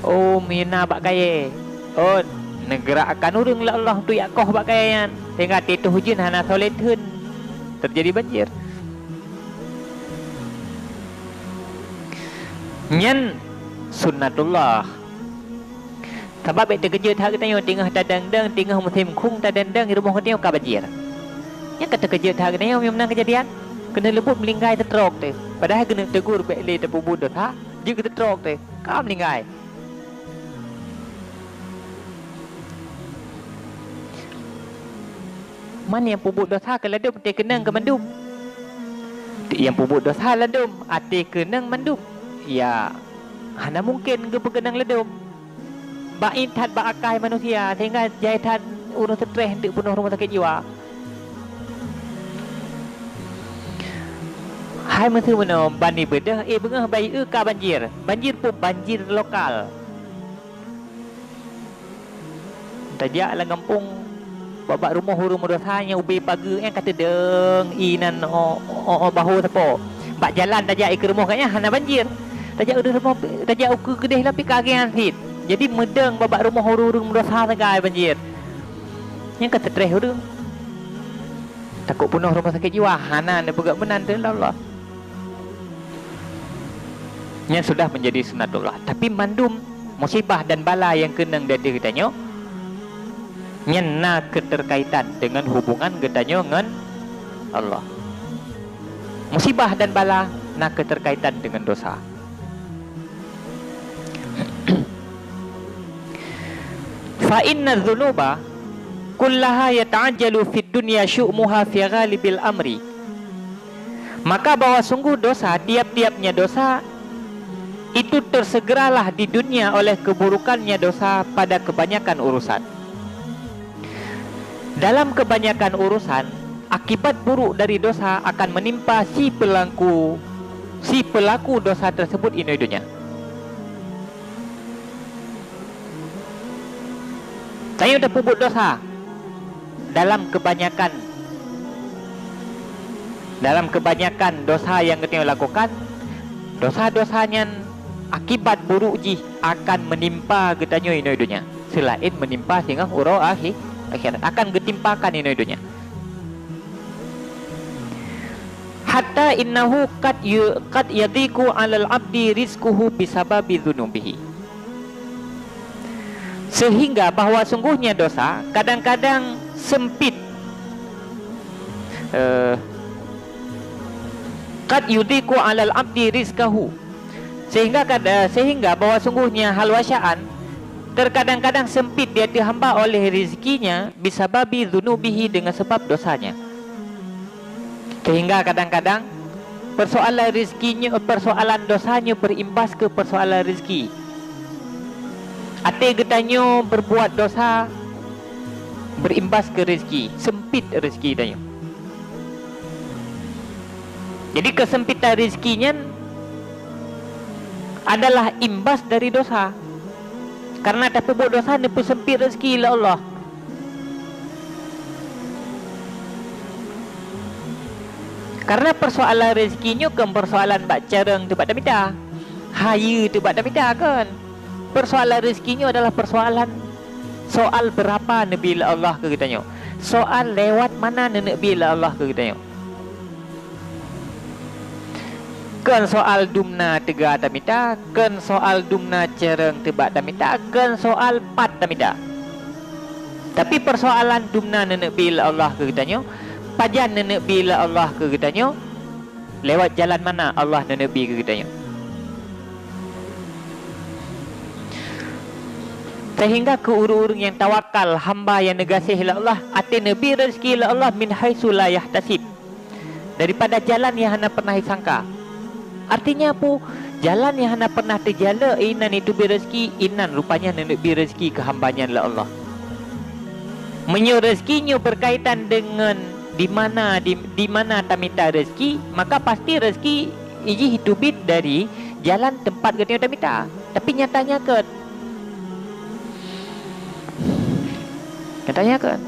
Oh, meuna bak kayée. Oh, neugeurakkan ureuëng lé Allah untuk jak koh bak kayée nyan, sehingga teutoh ujeuen hana soleh theun, teujadi banjir. Nyan sunnatullah. Sabab bék teukeujot that geutanyoe teungoh tadeng-deng, teungoh musém khueng tadeng-deng, di rumoh geutanyoe ka banjir. Nyan ka teukeujot that geutanyoe meunyoe meunan keujadian. Keuneuk leubot meulinggai teutrok teuh. Padahai keuneuk tegur bék lé tapeubuet desya, jeuet keu teutrok teuh, ka meulinggai. Man nyang peubuet desya keu ladôm teukeunong keu mandum. Nyang peubuet desya ladôm até keunong mandum. Ya, hana mungken geupeukeunong ladôm. Bak ié that bak akai manusia, sehingga jai that ureuëng seutreh eunteuk peunoh rumoh sakét jiwa. Hai meuseu meunoe bani beudôh, eh, beungoh bayeue ka banjir. Banjir peue? Banjir lokal. Tajak lam gampông, bak-bak rumoh ureuëng meudesya nyang ubé pageue, eh, ka teudong ié nan, oh, oh, oh, bahô sapo. Bak jalan tajak ikeue rumoh gobnyan hana banjir. Tajak ukeue rumoh, tajak ukeue keudeh lom pih ka agian cit. Jadi meudong bak-bak rumoh ureuëng-ureuëng meudesya sagai banjir. Nyan ka seutreh ureuëng. Takot peunoh rumoh sakét jiwa, hana neupeugah meunan teuh lé Allah. Nyan sudah menjadi sunatullah. Tapi mandum musibah dan bala nyang keunong di ateueh geutanyoe, nyan na keuteurkaitan deungon hubungan geutanyoe ngon Allah. Musibah dan bala na keuteurkaitan deungon desya. Fa inna dzunuba kullaha yata'ajjalu fid dunya syu'muha fi ghalibil amri. Maka bahwa sungguh dosa, tiap-tiapnya dosa, itu tersegeralah di dunia oleh keburukannya dosa pada kebanyakan urusan. Dalam kebanyakan urusan, akibat buruk dari dosa akan menimpa si pelaku, si pelaku dosa tersebut inoe donya. Tanyoe tapeubuet dosa dalam kebanyakan, dalam kebanyakan dosa nyang geutanyoe lakukan, dosa-dosa nyan akibat buruk jih akan menimpa geutanyoe inoe donya, seulaén menimpa singoh uroe akhi-, akhirat. Akan geutimpakan inoe donya. Hatta innahu qad yu-, qad yadhiqu 'alal 'abdi rizquhu bisababi dzunubihi. Sehingga bahwa sungguhnya dosa kadang-kadang sempit, eh, qad yudhiqu 'alal 'abdi rizqahu. Sehingga kad-, eh, sehingga bahwa sungguhnya hal wasyaan terkadang-kadang sempit di ateueh hamba oleh rezekinya bisababi dzunubihi, dengan sebab dosanya. Sehingga kadang-kadang persoalan rezeki nyoe, persoalan dosa nyoe berimbas ke persoalan rezeki. Até geutanyoe berbuat dosa berimbas ke rezeki, sempit rezeki tanyoe. Jadi kesempitan rezeki nyan adalah imbas dari dosa. Karena tapeubuet dosa neupeusempit rezeki lé Allah. Karena persoalan rezeki nyoe kon persoalan bak carông teuh bak tamita, hayeue teuh bak tamita kon. Persoalan rezeki nyoe adalah persoalan soal beurapa neubi lé Allah keu geutanyoe, soal lewat mana neuneuk bi lé Allah keu geutanyoe. Kon soal dumna teuga tamita, kon soal dumna carông teuh bak tamita, kon soal pat tamita. Tapi persoalan dumna neuneuk bi lé Allah keu geutanyoe, pajan neuneuk bi lé Allah keu geutanyoe, lewat jalan mana Allah neuneuk bi keu geutanyoe. Sehingga keu ureuëng-ureuëng nyang tawakal, hamba nyang neugaséh lé Allah, até neubi rezeki lé Allah min haitsu la yahtasib. Daripada jalan nyang hana pernah jisangka. Artinya peue? Jalan nyang hana pernah teujalok inan jiteubi rezeki, inan rupanya neuneuk bi rezeki keu hamba nyan lé Allah. Meunyoe rezeki nyoe beurkaitan deungon di mana, di, di mana tamita rezeki, maka pasti rezeki jih teubiet dari jalan teumpat geutanyoe tamita. Tapi nyatanya kon. Nyatanya kon.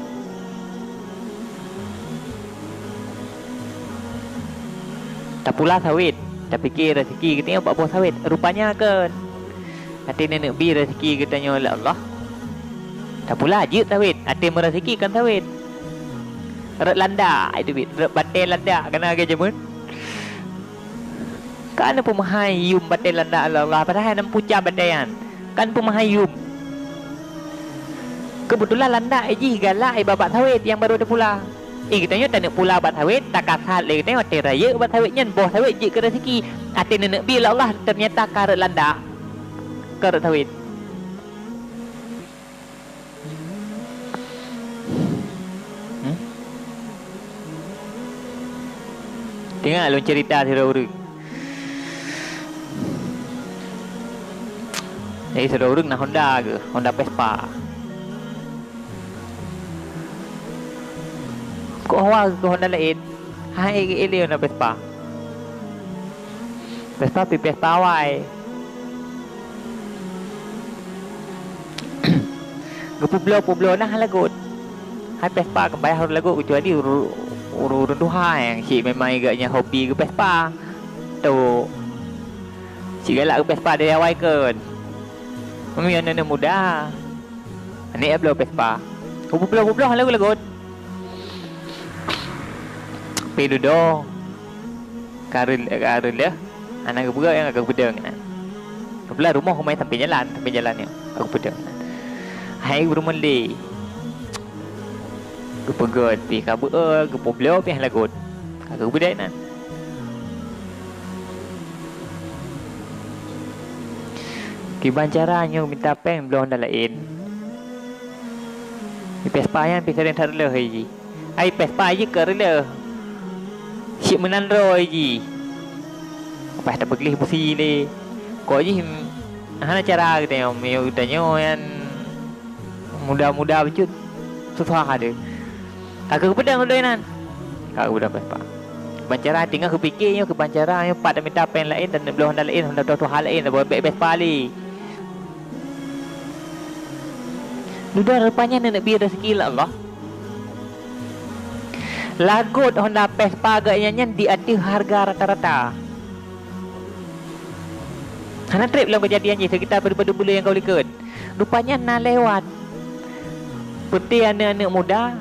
Tapula sawét, tapike rezeki geutanyoe bak boh sawét. Rupanya kon. Até neuneuk bi raseuki geutanyoe lé Allah. Tapula jeuet sawét, até meuraseuki kon sawét. Rot landak itu bit, rot batée landak kana lagée jameun. Kan peumeuhai yum batée landak lé Allah, padahai nam pucam batée nyan. Kan peumeuhai yum. Keubeutulan landak jih galak ié bak sawét nyang barô tapula. Ié geutanyoe taneuk pula bak sawét, takasat lé geutanyoe até rayeuk bak sawét nyan boh sawét jeuet keu raseuki. Até neuneuk bi lé Allah teunyata ka rot landak. Ka rot sawét. Hmm? Teuingat lôn ceurita sidroe ureuëng. Jadi sidroe ureuëng na Honda geuh, Honda Vespa. Kok hawa keu Honda laén, hai geuék lé Honda Vespa. Vespa pih Vespa awai. Geupeubloe-peubloe na lagot. Hai Vespa keubayah ureuëng lagot, keucuali ureuëng, ureuëng tuha nyang cit memang geuh nyan hobi geuh Vespa. Tu. Cit galak geuh Vespa dari awai kon. Meunyoe aneuk muda. Aneuk bloe Vespa. Geupeubloe-peubloe lagot-lagot. Pi dudoe. Ka reu-, ka reuloh. Hana geupeugah nyang ka geupeudong na. Keublah rumoh humai sampé jalan, sampé jalan nyoe. Ka geupeudong na. Hai ureuëng lé. Geupeugah pi ka beu, geupeubloe pi lagot. Ka geupeudong na. Kiban cara nyoe mita péng bloe Honda laén. Di Vespa nyan pi sering that reuloh hai jih. Hai Vespa jih ka reuloh. Cit meunan droe jih. Lepas tapeugleh beusi lé. Kok jih hana cara geutanyoe, meunyoe geutanyoe nyan muda-muda bacut susah ada. Ka geupeudong droe nan. Ka geupeudong Vespa. Ban cara teungoh geupike nyoe keu ban cara nyoe pat mita péng laén dan bloe Honda laén, Honda tuha-tuha laén, bék Vespa lé. Dudoe rupanya neuneuk bi raseuki lé Allah. Lagot Honda Vespa geuh nyan nyan di ateueh harga rata-rata. Hana treb lom keujadian jih seukita padub-padub buleuen nyang ka likot. Rupanya na lewat. Peuti aneuk-aneuk muda,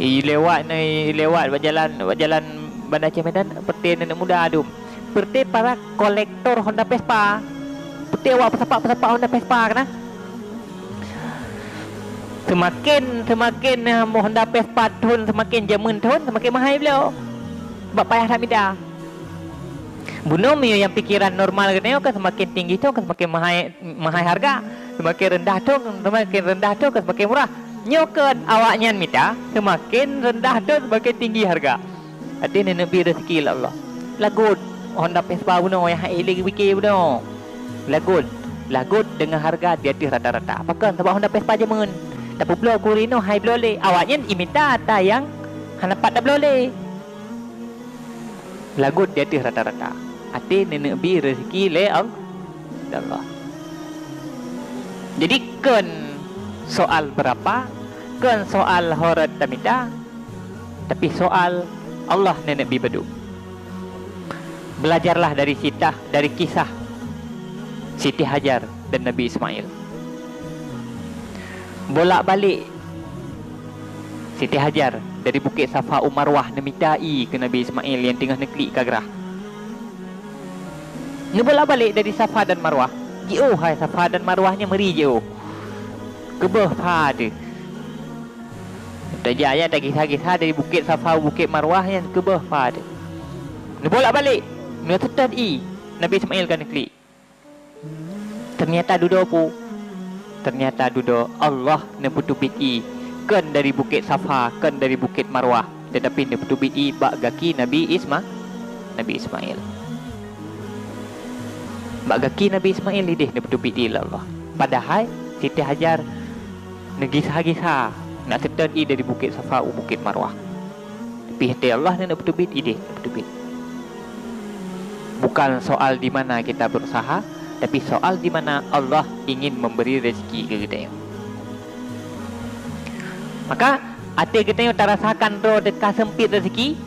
i lewat na, i lewat bak jalan, bak jalan Banda Aceh Medan, peuti aneuk-aneuk muda dum. Peuti para kolektor Honda Vespa. Peuti awak peusapat-peusapat Honda Vespa kana. Seumaken, seumaken, eh, Honda Vespa thon, seumaken jameun thon, seumaken mahai bloe. Sabab payah that mita. Bunoe meunyoe nyang pikeran normal geutanyoe kan seumaken tinggi thon kan seumaken mahai, mahai hareuga, seumaken reundah thon kan seumaken reundah thon kan seumaken murah. Nyoe kan awaknyan mita seumaken reundah thon seumaken tinggi hareuga. Até neuneuk bi raseuki lé Allah. Lagot Honda Vespa bunoe nyang hana lé geupike bunoe. Lagot, lagot deungon hareuga di ateueh rata-rata. Pakon? Sabab Honda Vespa jameun. Tapeubloe kuri nyoe hai bloe lé. Awaknyan imita ata nyang hana pat tabloe lé. Lagot di ateueh rata-rata. Até neuneuk bi raseuki lé Al-, lé Allah. Jadi kon soal beurapa, kon soal ho rot tamita, tapi soal Allah neuneuk bi padub. Belajarlah dari sitah, dari kisah Siti Hajar dan Nabi Ismail. Bolak-balik Siti Hajar dari Bukét Safa u Marwah neumita ié keu Nabi Ismail nyang teungoh neuklik ka grah. Neubolak-balik dari Safa dan Marwah. Jiôh hai Safa dan Marwah nyan meuri jiôh. Keubeuh pha teuh. Tajak-jak tagisa-gisa dari Bukét Safa u Bukét Marwah nyan keubeuh pha teuh. Neubolak-balik, neuseutôt ié Nabi Ismail ka neuklik. Teunyata dudoe peue? Teunyata dudoe Allah neupeuteubiet ié, kon dari Bukét Safa, kon dari Bukét Marwah, teutapi neupeuteubiet ié bak gaki Nabi Isma-, Nabi Ismail. Bak gaki Nabi Ismail idéh neupeuteubiet ié lé Allah. Padahai Siti Hajar neugisa-gisa nak seutôt ié dari Bukét Safa u Bukét Marwah. Tapi até Allah neuneuk peuteubiet idéh, peuteubiet. Bukan soal di mana kita berusaha, tapi soal di mana Allah ingin memberi rezeki keu geutanyoe. Maka até geutanyoe tarasakan droe teuka seumpit rezeki,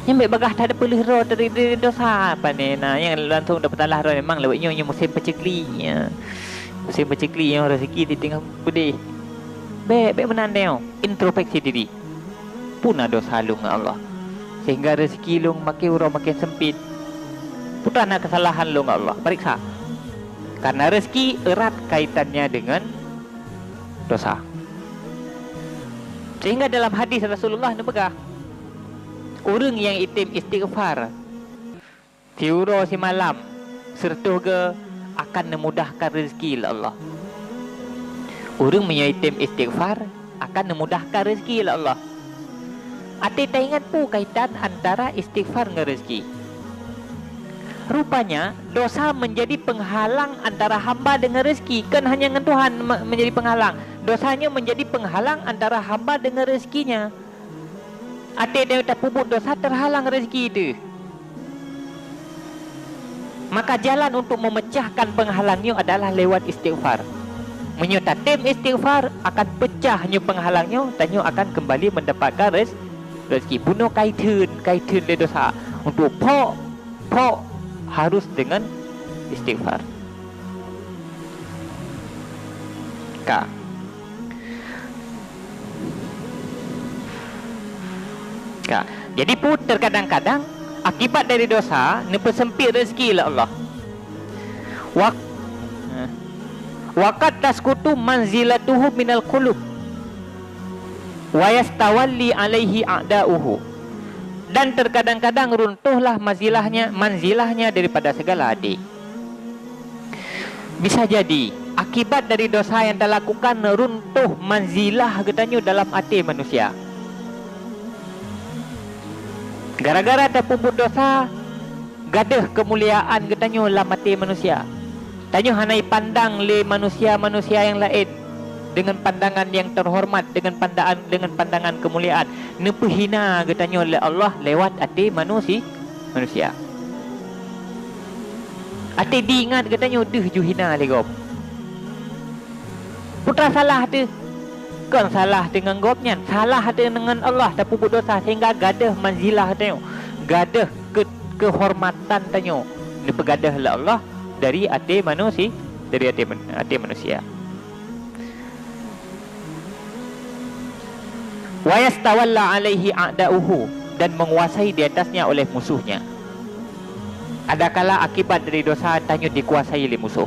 Nyan bèk bagaih that peuleueh droe dari, dari dosa. Pane na nyang langsung tapeusalah droe, memang lewat nyoe, nyoe musém peucekli, ya. Musém peucekli nyoe, rezeki di teungoh beudeh. Bèk, bèk meunan nyoe. Introspeksi diri. Peue na dosa lôn ngon Allah, sehingga rezeki lôn makin uroe makin sempit? Peue na keusalahan lôn ngon Allah? Pariksa. Karena rezeki erat kaitannya dengan dosa. Sehingga dalam hadis Rasulullah neupeugah, ureuëng nyang item istighfar siuroe simalam, seureutôh geu akan neumudahkan rezeki lé Allah. Ureuëng meunyoe item istighfar, akan neumudahkan rezeki lé Allah. Até taingat peue kaitan antara istighfar ngon rezeki. Rupanya, dosa menjadi penghalang antara hamba dengan rezeki. Kon hanya ngon Tuhan me-, menjadi penghalang. Dosa nyoe menjadi penghalang antara hamba dengan rezekinya. Até tanyoe tapeubuet dosa, teuhalang rezeki teuh. Maka jalan untuk memecahkan penghalang nyoe adalah lewat istighfar. Meunyoe tatem istighfar, akan pecah nyoe penghalang nyoe, tanyoe akan kembali mendapatkan rez-, rezeki. Bunoe ka itheun, ka itheun lé dosa. Untuk phok, phok harus dengan istighfar. Ka. Ka. Jadi peue, terkadang-kadang akibat dari dosa neupeusempit rezeki lé Allah. Wa-, eh. Wa qad tasqutu manzilatuhu minal qulub. Wa yastawalli alaihi a'da'uhu. Dan terkadang-kadang runtuhlah manzilahnya, manzilahnya daripada segala até. Bisa jadi, akibat dari dosa nyang talakukan, runtuh manzilah geutanyoe dalam até manusia. Gara-gara tapeubuet dosa, gadôh keumuliaan geutanyoe lam até manusia. Tanyoe hana ipandang lé manusia-manusia nyang laén deungon pandangan nyang teuhoreumat, deungon pandaan-, deungon pandangan keumuliaan. Neupeuhina geutanyoe lé Allah lewat até manusi-, manusia. Até diingat geutanyoe deuh ju hina lé gob. Peue salah teuh? Kon salah teuh ngon gobnyan, salah teuh ngon Allah tapeubuet dosa sehingga gadôh manzilah tanyoe, gadôh keu-, keuhormatan tanyoe neupeugadôh lé Allah dari até manusi-, dari até man-, até manusia. Wa yastawalla alaihi a'da'uhu, dan menguasai di atasnya oleh musuhnya. Adakala akibat dari dosa tanyoe dikuasai lé musoh.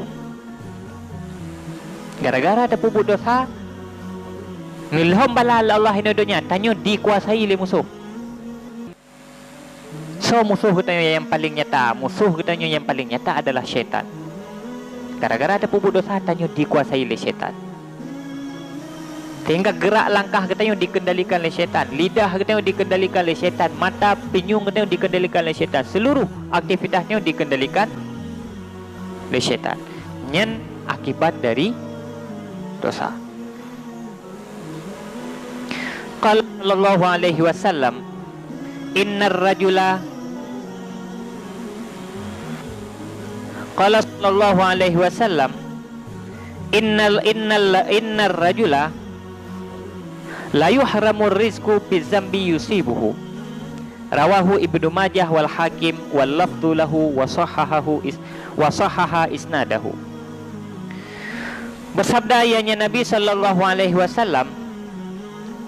Gara-gara tapeubuet dosa, neulhom bala lé Allah inoe donya, tanyoe dikuasai lé musoh. Soe musoh geutanyoe nyang paleng nyata? Musoh geutanyoe nyang paleng nyata adalah syaitan. Gara-gara tapeubuet dosa, tanyoe dikuasai lé syaitan. Sehingga gerak langkah geutanyoe dikendalikan lé syaitan, lidah geutanyoe dikendalikan lé syaitan, mata, pinyueng geutanyoe dikendalikan lé syaitan, seluruh aktivitas nyoe dikendalikan lé syaitan. Nyan akibat dari dosa. Qala sallallahu alaihi wasallam, "Innar rajula," qala sallallahu alaihi wasallam, "Innal, innal, innar rajula la yuhramur rizqu bizambi yusibuhu." Rawahu Ibnu Majah wal Hakim wal lafdzu lahu wa sahahahu is-, wa sahaha isnadahu. Bersabda ianya Nabi sallallahu alaihi wasallam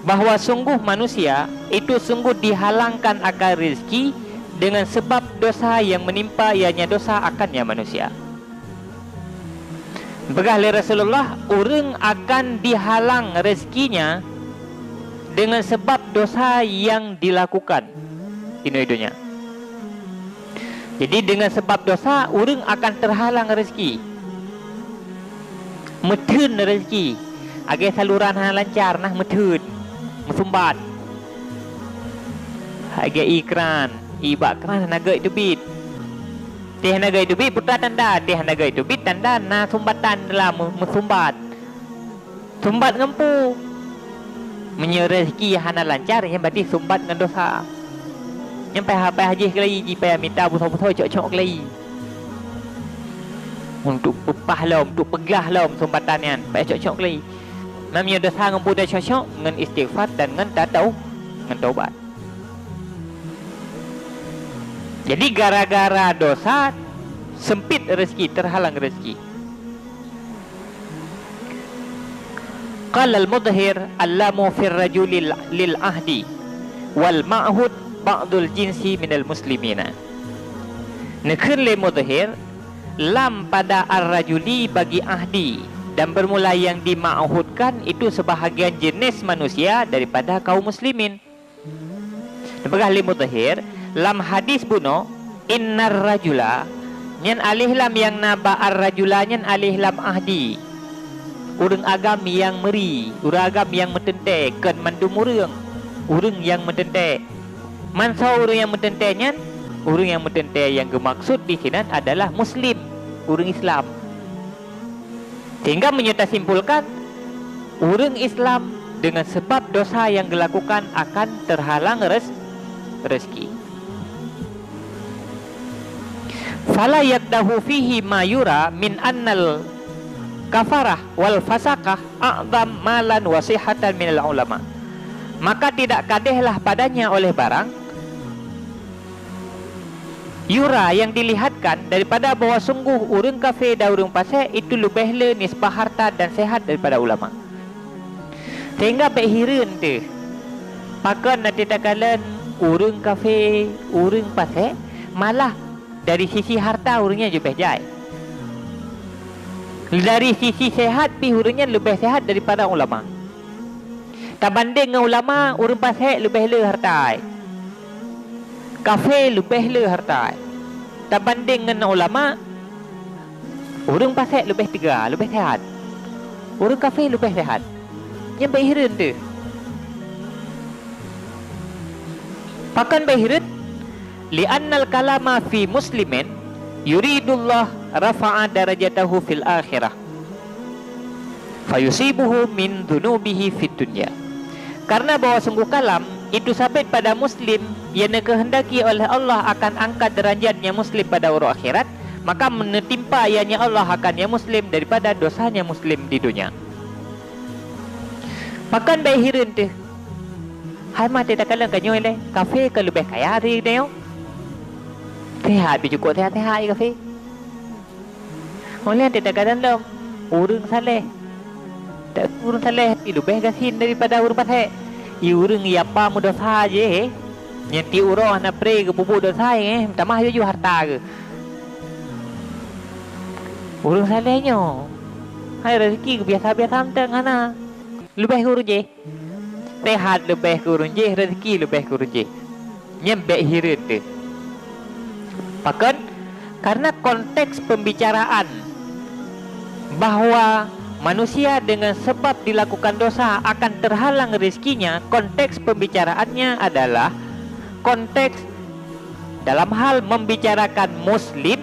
bahwa sungguh manusia itu sungguh dihalangkan akan rezeki dengan sebab dosa yang menimpa ianya dosa akannya manusia. Peugah lé Rasulullah, ureuëng akan dihalang rezekinya dengan sebab dosa yang dilakukan inoe donya. Jadi, dengan sebab dosa, ureuëng akan terhalang rezeki. Meutheun rezeki. Lagée saluran hana lancar, nah meutheun, meusumbat. Lagée ié kran, ié bak kran hana gét teubiet. Teuh hana gét teubiet, peue tanda, teuh hana gét teubiet, tanda na sumbatan lam meusumbat. Sumbat ngon peue? Meunyoe rezeki hana lancar, nyan berarti sumbat ngon dosa. Nyan payah, payah jih keulayi, jih payah mita busoe-busoe cok-cok keulayi. Untuk peupah lom, untuk peugah lom sumbatan nyan, payah cok-cok keulayi. Meunyoe dosa ngon peue tacok-cok, ngon istighfar dan ngon tatau-, ngon taubat. Jadi gara-gara dosa sempit rezeki, terhalang rezeki. Qala al-Mudhir, "Al-lamu fir rajuli lil ahdi wal ma'hud ba'dul jinsi minal muslimina." Neukheun lé Mudhir, lam pada ar-rajuli bagi ahdi dan bermula yang dima'hudkan itu sebahagian jenis manusia daripada kaum muslimin. Neupeugah lé Mudhir, lam hadis bunoe, "Innar rajula," nyan alif lam nyang na bak ar-rajula nyan alif lam ahdi. Ureuëng agam nyang meuri, ureuëng agam nyang meuteuntée, kon mandum ureuëng, ureuëng nyang meuteuntée. Mansoe ureuëng nyang meuteuntée nyan, ureuëng nyang meuteuntée nyang geumaksud disinan adalah muslim, ureuëng Islam. Sehingga meunyoe tasimpulkan, ureuëng Islam dengan sebab dosa yang dilakukan akan terhalang rez-, rezeki. Fala yaqdahu fihi ma yura min annal kafarah wal fasaqah a'zam malan wa sihatan minal ulama. Maka tidak kadehlah padanya oleh barang yura yang dilihatkan daripada bahwa sungguh ureuëng kafé dan ureuëng pasék itu leubeh le nisbah harta dan sehat daripada ulama. Sehingga bék hireuen teuh, pakon na teuh takalon ureuëng kafé, ureuëng pasék, malah dari sisi harta ureuëng nyan leubeh jai. Dari sisi sehat pih ureuëng nyan leubeh sehat daripada ulama. Tabandeng ngon ulama, ureuëng pasék leubeh le harta ai. Kafé leubeh le harta ai. Tabandeng ngon ulama, ureuëng pasék leubeh teuga, leubeh sehat. Ureuëng kafé leubeh sehat. Nyan bék hireuen teuh. Pakon bék hireuen? "Li'annal kalama fi muslimin yuridullah rafa'a darajatahu fil akhirah, fayusibuhu min dzunubihi fid dunya." Karena bahwa sungguh kalam itu sabit pada muslim yang dikehendaki oleh Allah akan angkat derajatnya muslim pada uroe akhirat, maka meneutimpa ianya Allah akan nya muslim daripada dosanya muslim di dunia. Pakon bék hireuen teuh? Hai maté takalon ka nyoe lé, kafé ka leubeh kaya dari nyoe. Sehat, bicukok sehat-sehat je kafé. Oleh teuh takalon lom, ureuëng saléh. Tak ureuëng saléh pih leubeh gasien daripada ureuëng pasék. I ureuëng yapa meudosa je, eh. Nyan ti uroe na pre geupeubuet dosa, eh, tamah juju harta geuh. Ureuëng saléh nyoe, hai rezeki geubiasa-biasa mantong hana. Leubeh ureuëng jih. Sehat leubeh keu ureuëng jih, rezeki leubeh keu ureuëng jih. Nyan bék hireuen teuh. Pakon? Karena konteks pembicaraan bahwa manusia dengan sebab dilakukan dosa akan terhalang rezekinya, konteks pembicaraannya adalah konteks dalam hal membicarakan muslim,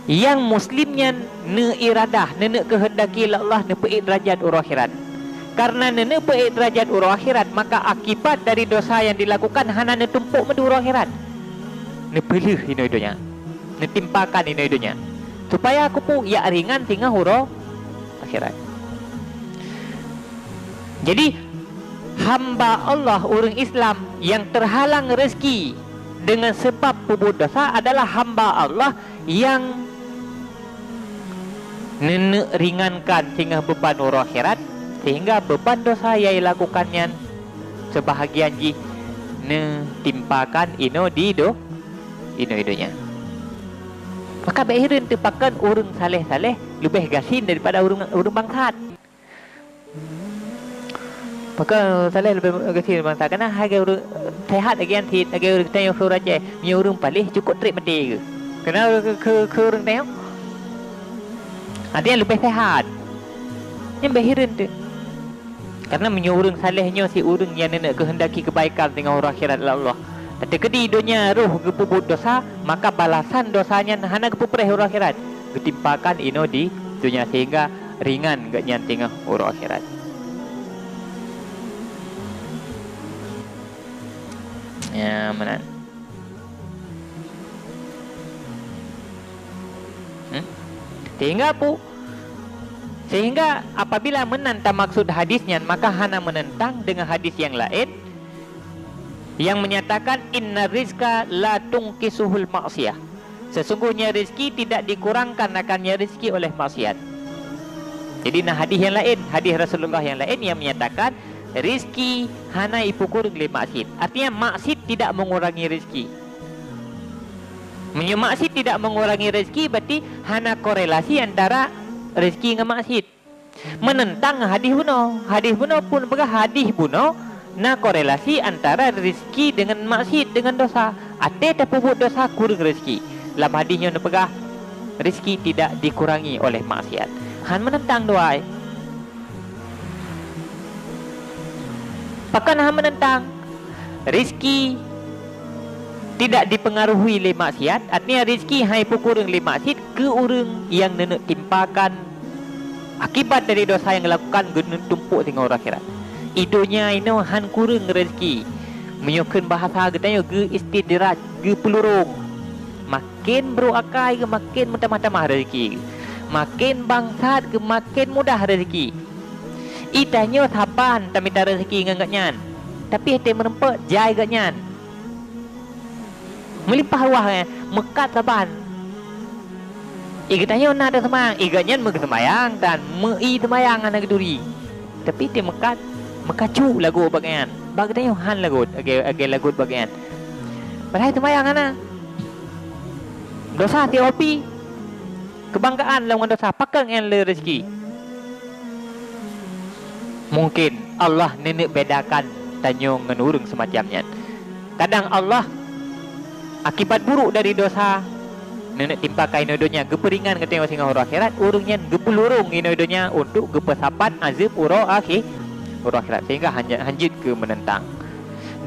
nyang muslim nyan neuiradah, neuneuk keuheundaki lé Allah neupeuék deurajat uroe akhirat. Kareuna neuneuk peuék deurajat uroe akhirat, maka akibat dari dosa nyang dilakukan hana neutumpok meudu uroe akhirat. Neupeulheueh inoe donya, neutimpakan inoe donya, supaya keupeue jak ringan singoh uroe akhirat. Jadi, hamba Allah ureuëng Islam nyang teuhalang rezeki deungon sabab peubuet dosa adalah hamba Allah nyang neuneuk ringankan singoh beuban uroe akhirat, seuhingga beuban dosa nyang jilakukan nyan seubahagian jih neutimpakan inoe di do-, inoe donya. Maka bék hireuen teuh pakon ureuëng saleh-saleh leubeh gasien daripada ureuëng, ureuëng bangsat. Maka saleh leubeh gasien bansa. Keunan lagée ureuëng sehat lagée nyan cit, lagée ureuëng tanyoe keu ureuëng Aceh. Meunyoe ureuëng paléh cukôp treb maté geuh. Keunan keu, keu, keu ureuëng tanyoe. Artinya leubeh sehat. Nyan bék hireuen teuh. Karena meunyoe ureuëng saleh nyoe si ureuëng nyang neuneuk keuheundaki keubaikan singoh uroe akhirat lé Allah. Tateukeudi donya roh geupeubuet dosa, maka balasan dosa nyan hana geupeupreh uroe akhirat. Geutimpakan inoe di donya seuhingga ringan geuh nyan singoh uroe akhirat. Ya, meunan. Hmm? Sehingga pu-, sehingga apabila meunan tamaksud hadis nyan, maka hana meunentang deungon hadis nyang laén, Yang menyatakan inna rizqa la tungkisuhul maksiyah. Sesungguhnya rezeki tidak dikurangkan akannya rezeki oleh maksiat. Jadi na hadis yang lain, hadis Rasulullah yang lain yang menyatakan rezeki hana ipeukureueng lé maksiat. Artinya maksiat tidak mengurangi rezeki. Meunyoe maksiat tidak mengurangi rezeki, berarti hana korelasi antara rezeki ngon maksiat. Menentang hadis bunoe. Hadis bunoe pun peugah hadis bunoe na korelasi antara rezeki dengan maksiat, dengan dosa. Até tapeubuet dosa kureueng rezeki. Lam hadis nyoe neupeugah rezeki tidak dikurangi oleh maksiat. Han menentang dua ai. Pakon han menentang? Rezeki tidak dipengaruhi lé maksiat, artinya rezeki han ipeukureueng lé maksiat keu ureuëng nyang neuneuk timpakan akibat dari dosa nyang geulakukan geuneuk tumpôk singoh uroe akhirat. I donya inoe han kureueng rezeki. Meunyoe kheun bahasa geutanyoe geu-istidraj, geupeulurong. Maken brôk akai geuh maken meutamah-tamah rezeki. Maken bangsat geuh maken mudah rezeki. I tanyoe saban tamita rezeki ngon gobnyan, tapi até meureumpok jai gobnyan. Meulimpah ruah, eh, meukat saban. I geutanyoe na taseumayang, i gobnyan meugeuseumayang dan meu-i seumayang hana geuturi. Tapi até meukat, meukacu lagot bak gobnyan. Bak geutanyoe han lagot, lagée, lagée lagot bak gobnyan. Padahai seumayang hana. Dosa tiep pi. Keubanggaan lom ngon dosa, pakon nyan le rezeki. Mungken Allah neuneuk bedakan tanyoe ngon ureuëng seumacam nyan. Kadang Allah, akibat buruk dari dosa, neuneuk timpakan inoe donya, geupeuringan geutanyoe singoh uroe akhirat, ureuëng nyan geupeulurong inoe donya untuk geupeusapat azeueb uroe akhi-, uroe akhirat, sehingga han jeuet, han jeuet keu meunentang.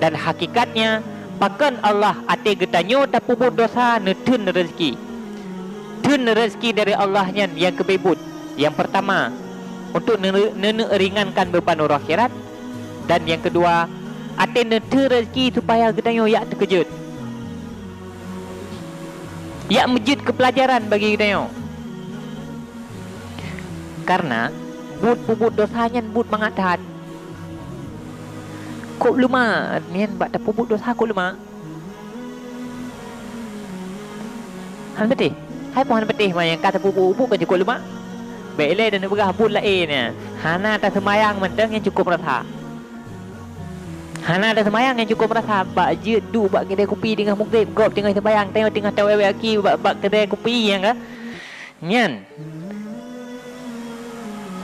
Dan hakikatnya, pakon Allah até geutanyoe tapeubuet dosa neutheun rezeki. Theun rezeki dari Allah nyan nyang keubeubut. Nyang peurtama, untuk neure-, neuneuk ringankan beuban uroe akhirat. Dan nyang keudua, até neutheun rezeki supaya geutanyoe jak teukeujot. Jak meujeuet keu peulajaran bagi geutanyoe. Kareuna buet peubuet dosa nyan buet mangat that. Kôb leumah, nyan bak tapeubuet dosa kôb leumah. Han patéh. Hai peue han patéh, ma nyang ka tapeubuet-buet kan cukôp leumah. Bék ilée dan neupeugah buet laén nyan. Hana taseumayang mantong nyan cukôp meurasa. Hana taseumayang nyan cukôp meurasa. Bak jeuet duek bak keudè kupi teungoh mugreb, gob teungoh seumayang, teungoh, teungoh tawèe-wèe aki bak, bak keudè kupi nyang ka. Nyan.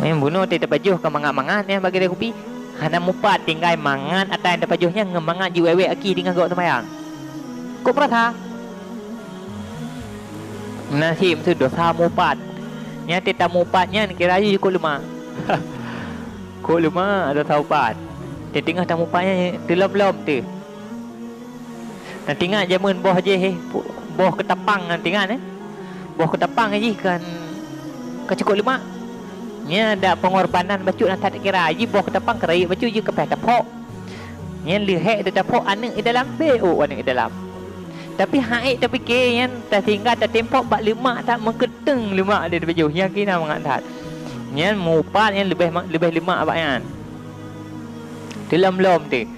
Nyan bunoe teuh tapajoh ka mangat-mangat nyan bak keudè kupi. Hana mupat tinggai mangat ata nyang tapajoh nyan ngon mangat jiwèe-wèe aki teungoh gob seumayang. Kôb meurasa? Meunan cit meuseue dosa mupat. Nyan teuh tamupat nyan kira jih jukôp leumah. Kôb leumah dosa mupat. Teuh teungoh tamupat nyan teulom-lom teuh. Na teuingat jameun boh jih, eh, boh keutapang na teuingat, eh? Boh keutapang jih kan ka cukôp leumah. Nyan dak pengorbanan bacut na that kira. Jih boh keutapang keurayeuk bacut jih keupah taphok. Nyan leuhek taphok aneuk i dalam, beuôk aneuk i dalam. Tapi han ék tapike nyan tasingga tatém phok bak leumak that meukeuteng leumak di tapajoh. Nyan kina mangat that. Nyan mupat nyan leubeh ma-, leubeh leumak bak nyan. Teulom-lom teuh.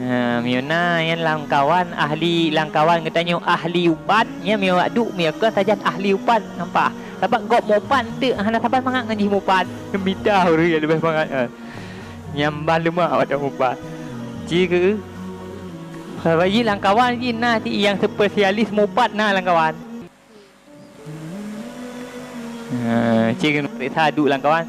Ha, meunyoe na nyan lamkawan ahli, lamkawan geutanyoe ahli upat, nyan meunyoe wak duek, meunyoe kon sajan ahli upat nyan paih. Sabab gob mupat teuk hana saban mangat ngon jih mupat. Mita ureuëng nyang leubeh mangat nyan. Nyan ban leumak awak mupat. Ci keu? Sabab jih lamkawan jih na cit nyang spesialis mupat na lamkawan. Ha, cit keuneuk peuriksa duek lamkawan.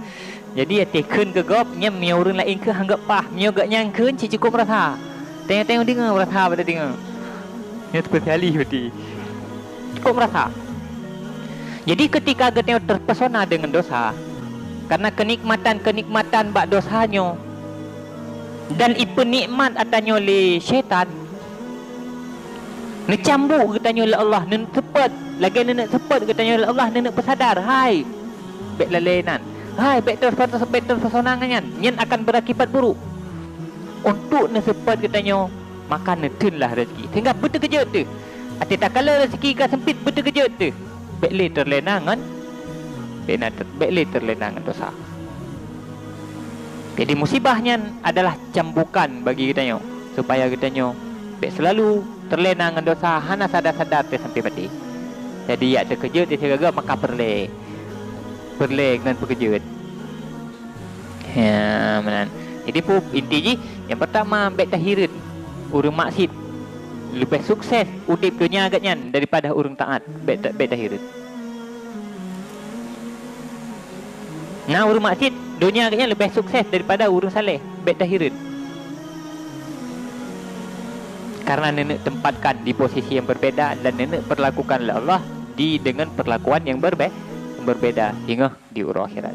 Jadi até kheun keu gob, nyan meunyoe ureuëng laén kheun han gob paih. Meunyoe gobnyan kheun cit cukôp meurasa. Tengok-tengok deungoe meurasa pada deungoe. Nyan spesialis berarti. Cukôp meurasa. Jadi ketika geutanyoe terpesona dengan dosa, karena kenikmatan-kenikmatan bak dosa nyoe dan ipeunikmat ata nyoe lé syaitan, neucambuk geutanyoe lé Allah, neuseupôt, lagée neuneuk seupôt geutanyoe lé Allah, neuneuk peusadar, hai, bék lalée nan. Hai, bék terpesona, bék terpesona ngon nyan. Nyan akan berakibat buruk. Untuk neuseupôt geutanyoe, maka neutheunlah rezeki. Sehingga beuteukeujot teuh. Até takalon rezeki ka seumpit, beuteukeujot teuh. Bék lé teulena ngon, bék na ter-, bék lé teulena ngon dosa. Jadi musibah nyan adalah cambukan bagi geutanyoe. supaya geutanyoe bék seulalu teulena ngon dosa hana sadar-sadar teuh sampai maté. Jadi yak teukeujot di sigoe maka peureulée, peureulée ngon peukeujot. Ya, meunan. Jadi peue inti jih, nyang peurtama bék tahireuen ureuëng maksiet leubeh sukses udeb donya geuhnyan daripada ureuëng taát. Bék ta-, bék tahireuen. Na ureuëng maksiet, donya geuhnyan leubeh sukses daripada ureuëng saleh. Bék tahireuen. Karena neuneuk tempatkan di posisi yang berbeda dan neuneuk perlakukan oleh Allah di dengan perlakuan yang berbe-, yang berbeda. Ingat di uroe akhirat.